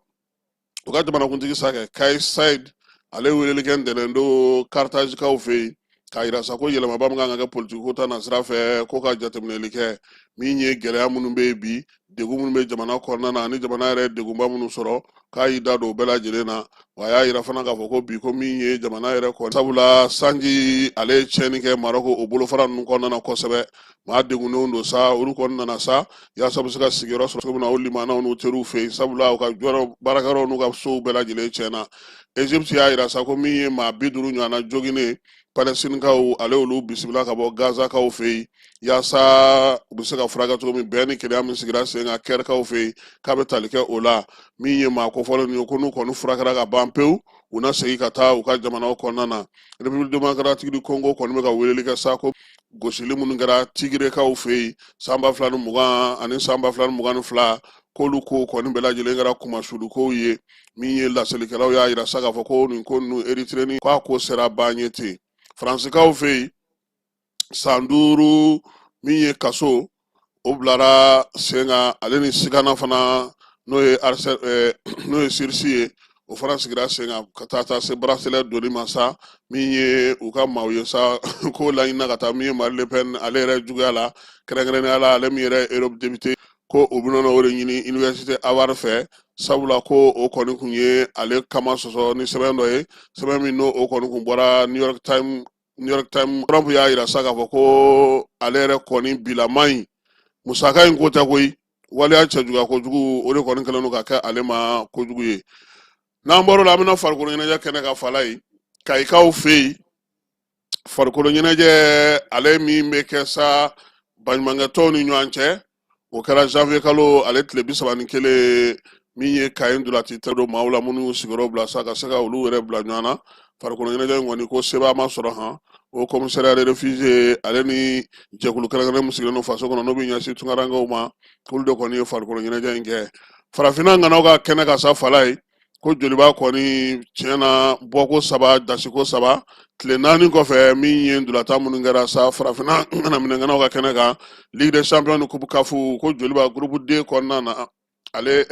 u ka jamanakuntigi sa kɛ Kais Saied, Ale weleli kɛ ntɛnɛn don Carthagekaw fɛ yen k'a yira sa ko yɛlɛmaba min kan ka kɛ politikiko ta nasira fɛ, ko ka jateminɛli kɛ min ye gɛlɛya minnu bɛ yen bi, degun minnu bɛ jamana kɔnɔna na ani jamana yɛrɛ degunba minnu sɔrɔ, k'a y'i da don o bɛɛ lajɛlen na. Wa a y'a yira fana k'a fɔ ko bi ko min ye jamana yɛrɛ kɔni, sabula sanji ale ye tiɲɛni kɛ Marɔku o bolofara ninnu kɔnɔna na kosɛbɛ, maa degunnenw don sa. Olu kɔni nana sa yaasa bɛ se ka sigiyɔrɔ sɔrɔ cogo min na o limanaw n'u teriw fɛ yen, sabula u ka jɔyɔrɔ baarakɛyɔrɔw n'u ka sow bɛɛ lajɛlen tiɲɛna. Egypte y'a yira sa ko min ye maa 50 ɲɔgɔnna joginnen Palɛstinikaw, ale olu bisimila ka bɔ Gazakaw fɛ yen yaasa u bɛ se ka furakɛ cogo min. Bɛn ni kelenya min sigira sen kan Kɛrikaw fɛ yen, k'a bɛ tali kɛ o la. Min ye maa kofɔlen ninnu ye, ko n'u kɔni furakɛra ka ban pewu, u na segin ka taa u ka jamanaw kɔnɔna na. République démocratique du Congo kɔni bɛ ka weleli kɛ sa ko gosili minnu kɛra Tigrekaw fɛ yen san 2020 ani san 2022, k'olu ko kɔni bɛɛ lajɛlen kɛra kunmasulukow ye. Min ye laselikɛlaw y'a yira sa k'a fɔ ko nin ko ninnu Érythrée k'a ko sera ban ye ten. Faransikaw fɛ yen, san 5 min ye kaso o bilara sen kan, ale ni sigana fana n'o ye n'o ye sursis ye, o fana sigira sen kan ka taa se bracelet donni ma sa. Min ye u ka maaw ye sa k'o laɲinina ka taa min ye Marine Le Pen ale yɛrɛ juguya la, kɛrɛnkɛrɛnnenya la ale min yɛrɛ ye Europe député, ko u bɛna o de ɲini université Harvard fɛ, sabula ko o kɔni kun ye ale kama sɔsɔ ni sɛbɛn dɔ ye, sɛbɛn min n'o o kɔni kun bɔra New York Times. New York Times. Trump y'a yira sa k'a fɔ ko ale yɛrɛ kɔni bilama in musaka in ko tɛ koyi, waleya cɛjuguya kojugu o de kɔni kɛlen don ka kɛ ale ma kojugu ye. N'an bɔr'o la, an bɛna farikolo ɲɛnajɛ kɛnɛ kan fala ye Kayikaw fɛ yen. Farikolo ɲɛnajɛ ale min bɛ kɛ sa baɲumankɛtɔnw ni ɲɔgɔn cɛ, o kɛra janvier kalo ale tile 31. Min ye Kayi ntolaci tɛ don maaw la minnu y'u sigiyɔrɔ bila sa ka se ka olu yɛrɛ bila ɲɔgɔn na. Farikolo ɲɛnajɛ in kɔni ko sebaa ma sɔrɔ han. Haut commissariat des réfugiés ale ni jɛkulu kɛrɛnkɛrɛn min sigilen don faso kɔnɔ n'o bɛ ɲɛsin tunkarankew ma, k'olu de kɔni ye farikolo ɲɛnajɛ in kɛ. Farafinna ŋanaw ka kɛnɛ kan sa fala ye ko Joliba kɔni tiɲɛ na bɔko 3 dasiko 3 tile 4 kɔfɛ. Min ye ntolatan minnu kɛra sa farafinna ŋanaminɛŋanaw ka kɛnɛ kan, Ligue des champions ni Coupe CAF, ko Joliba groupe D kɔnɔna na, ale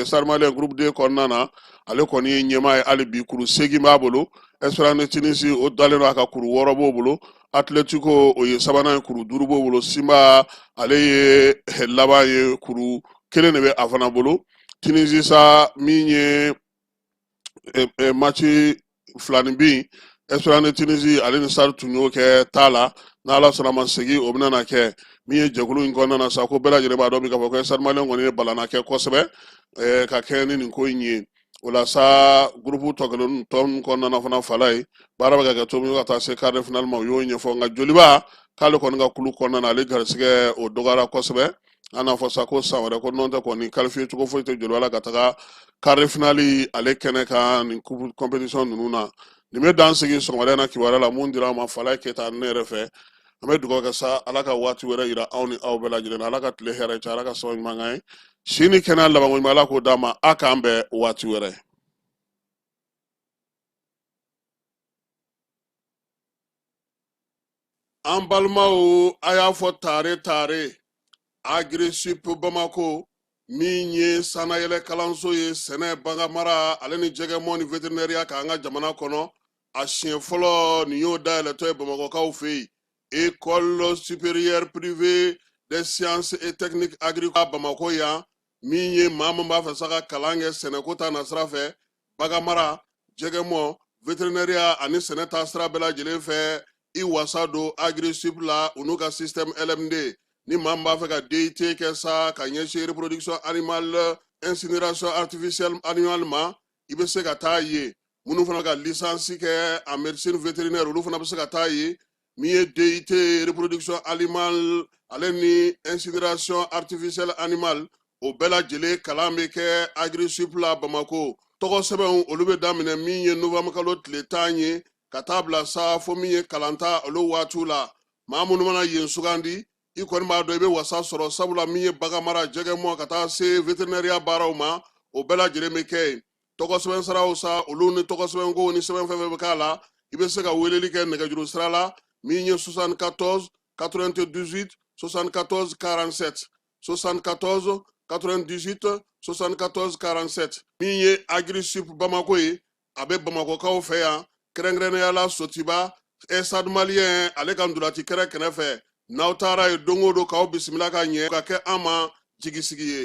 Stade Malien groupe D kɔnɔna na, ale kɔni ye ɲɛmaa ye hali bi, kuru 8 b'a bolo. Esperance de Tunisie o dalen don a ka kuru 6 b'o bolo. Atletico o ye sabanan ye, kuru 5 b'o bolo. Simba ale ye laban ye, kuru 1 de bɛ a fana bolo. Tunisie sa min ye match 2 ni bin Esperance de Tunisie ale ni Stade tun y'o kɛ ta la. N'Ala sɔnna ma segin o bɛna na kɛ. Min ye jɛkulu in kɔnɔna na sa, ko bɛɛ lajɛlen b'a dɔn bi k'a fɔ ko Stade Malien kɔni ye balana kɛ kosɛbɛ ka kɛɲɛ ni nin ko in ye. O la sa groupe tɔ kelen tɔ ninnu kɔnɔna na fana fala ye baara bɛ ka kɛ cogo min ka taa se quart de finale ma, u y'o ɲɛfɔ. Nka Joliba k'ale kɔni ka kulu kɔnɔna na, ale garisɛgɛ o dɔgɔyara kosɛbɛ. An n'a fɔ sa ko san wɛrɛ ko nɔn tɛ kɔni qualifié cogo foyi tɛ Joliba la ka taga quart de finale ale kɛnɛ kan nin coupe compétition ninnu na. Nin bɛ dan sigi sɔgɔmada in na kibaruya la mun dira an ma Falaye Keyita ne yɛrɛ fɛ. An bɛ dugawu kɛ sa Ala ka waati wɛrɛ yira aw ni aw bɛɛ lajɛlen na. Ala ka tile hɛrɛ caya, Ala ka sababu ɲuman k'an ye, si ni kɛnɛya labanko ɲuman Ala k'o d'an ma. A k'an bɛn waati wɛrɛ. An balimaw, a y'a fɔ tare tare Agrisip Bamako min ye sannayɛlɛ kalanso ye sɛnɛ, baganmara ale ni jɛgɛmɔ ni veterinɛriya k'an ka jamana kɔnɔ, a siɲɛ fɔlɔ nin y'o dayɛlɛtɔ ye Bamakɔkaw fɛ yen. École supérieure privée des sciences et techniques agricoles Bamako yan, min ye maa min b'a fɛ sa ka kalan kɛ sɛnɛko ta nasira fɛ, baganmara, jɛgɛmɔ, veterinɛriya ani sɛnɛ ta sira bɛɛ lajɛlen fɛ, i wasa don Agrisip la u n'u ka système LMD. Ni maa min b'a fɛ ka DUT kɛ sa ka ɲɛsin reproduction animale, incinération artificielle animale ma, i bɛ se ka taa yen. Minnu fana ka licence kɛ en médecine vétérinaire, olu fana bɛ se ka taa yen. Min ye DUT reproduction animale ale ni incinération artificielle animale, o bɛɛ lajɛlen kalan bɛ kɛ Agrisip la Bamako. Tɔgɔ sɛbɛnw olu bɛ daminɛ min ye novembre kalo tile 10 ye ka taa bila sa fo min ye kalanta olu waatiw la. Maa minnu mana yen sugandi, i kɔni b'a dɔn i bɛ wasa sɔrɔ, sabula min ye baganmara, jɛgɛmɔ ka taa se veterinɛriya baaraw ma, o bɛɛ lajɛlen bɛ kɛ yen. Tɔgɔ sɛbɛn siraw sa olu ni tɔgɔ sɛbɛnkow ni sɛbɛn fɛn fɛn bɛ k'a la, i bɛ se ka weleli kɛ nɛgɛjuru sira la min ye 74 98 74 47, 74 98 74 47. Min ye Agrisip Bamako ye. A bɛ Bamakɔkaw fɛ yan, kɛrɛnkɛrɛnnenya la Sotiba Stade Malien, ale ka ntolaci kɛrɛ kɛrɛfɛ. N'aw taara yen don o don, k'aw bisimila ka ɲɛ, ka kɛ an ma jigisigi ye.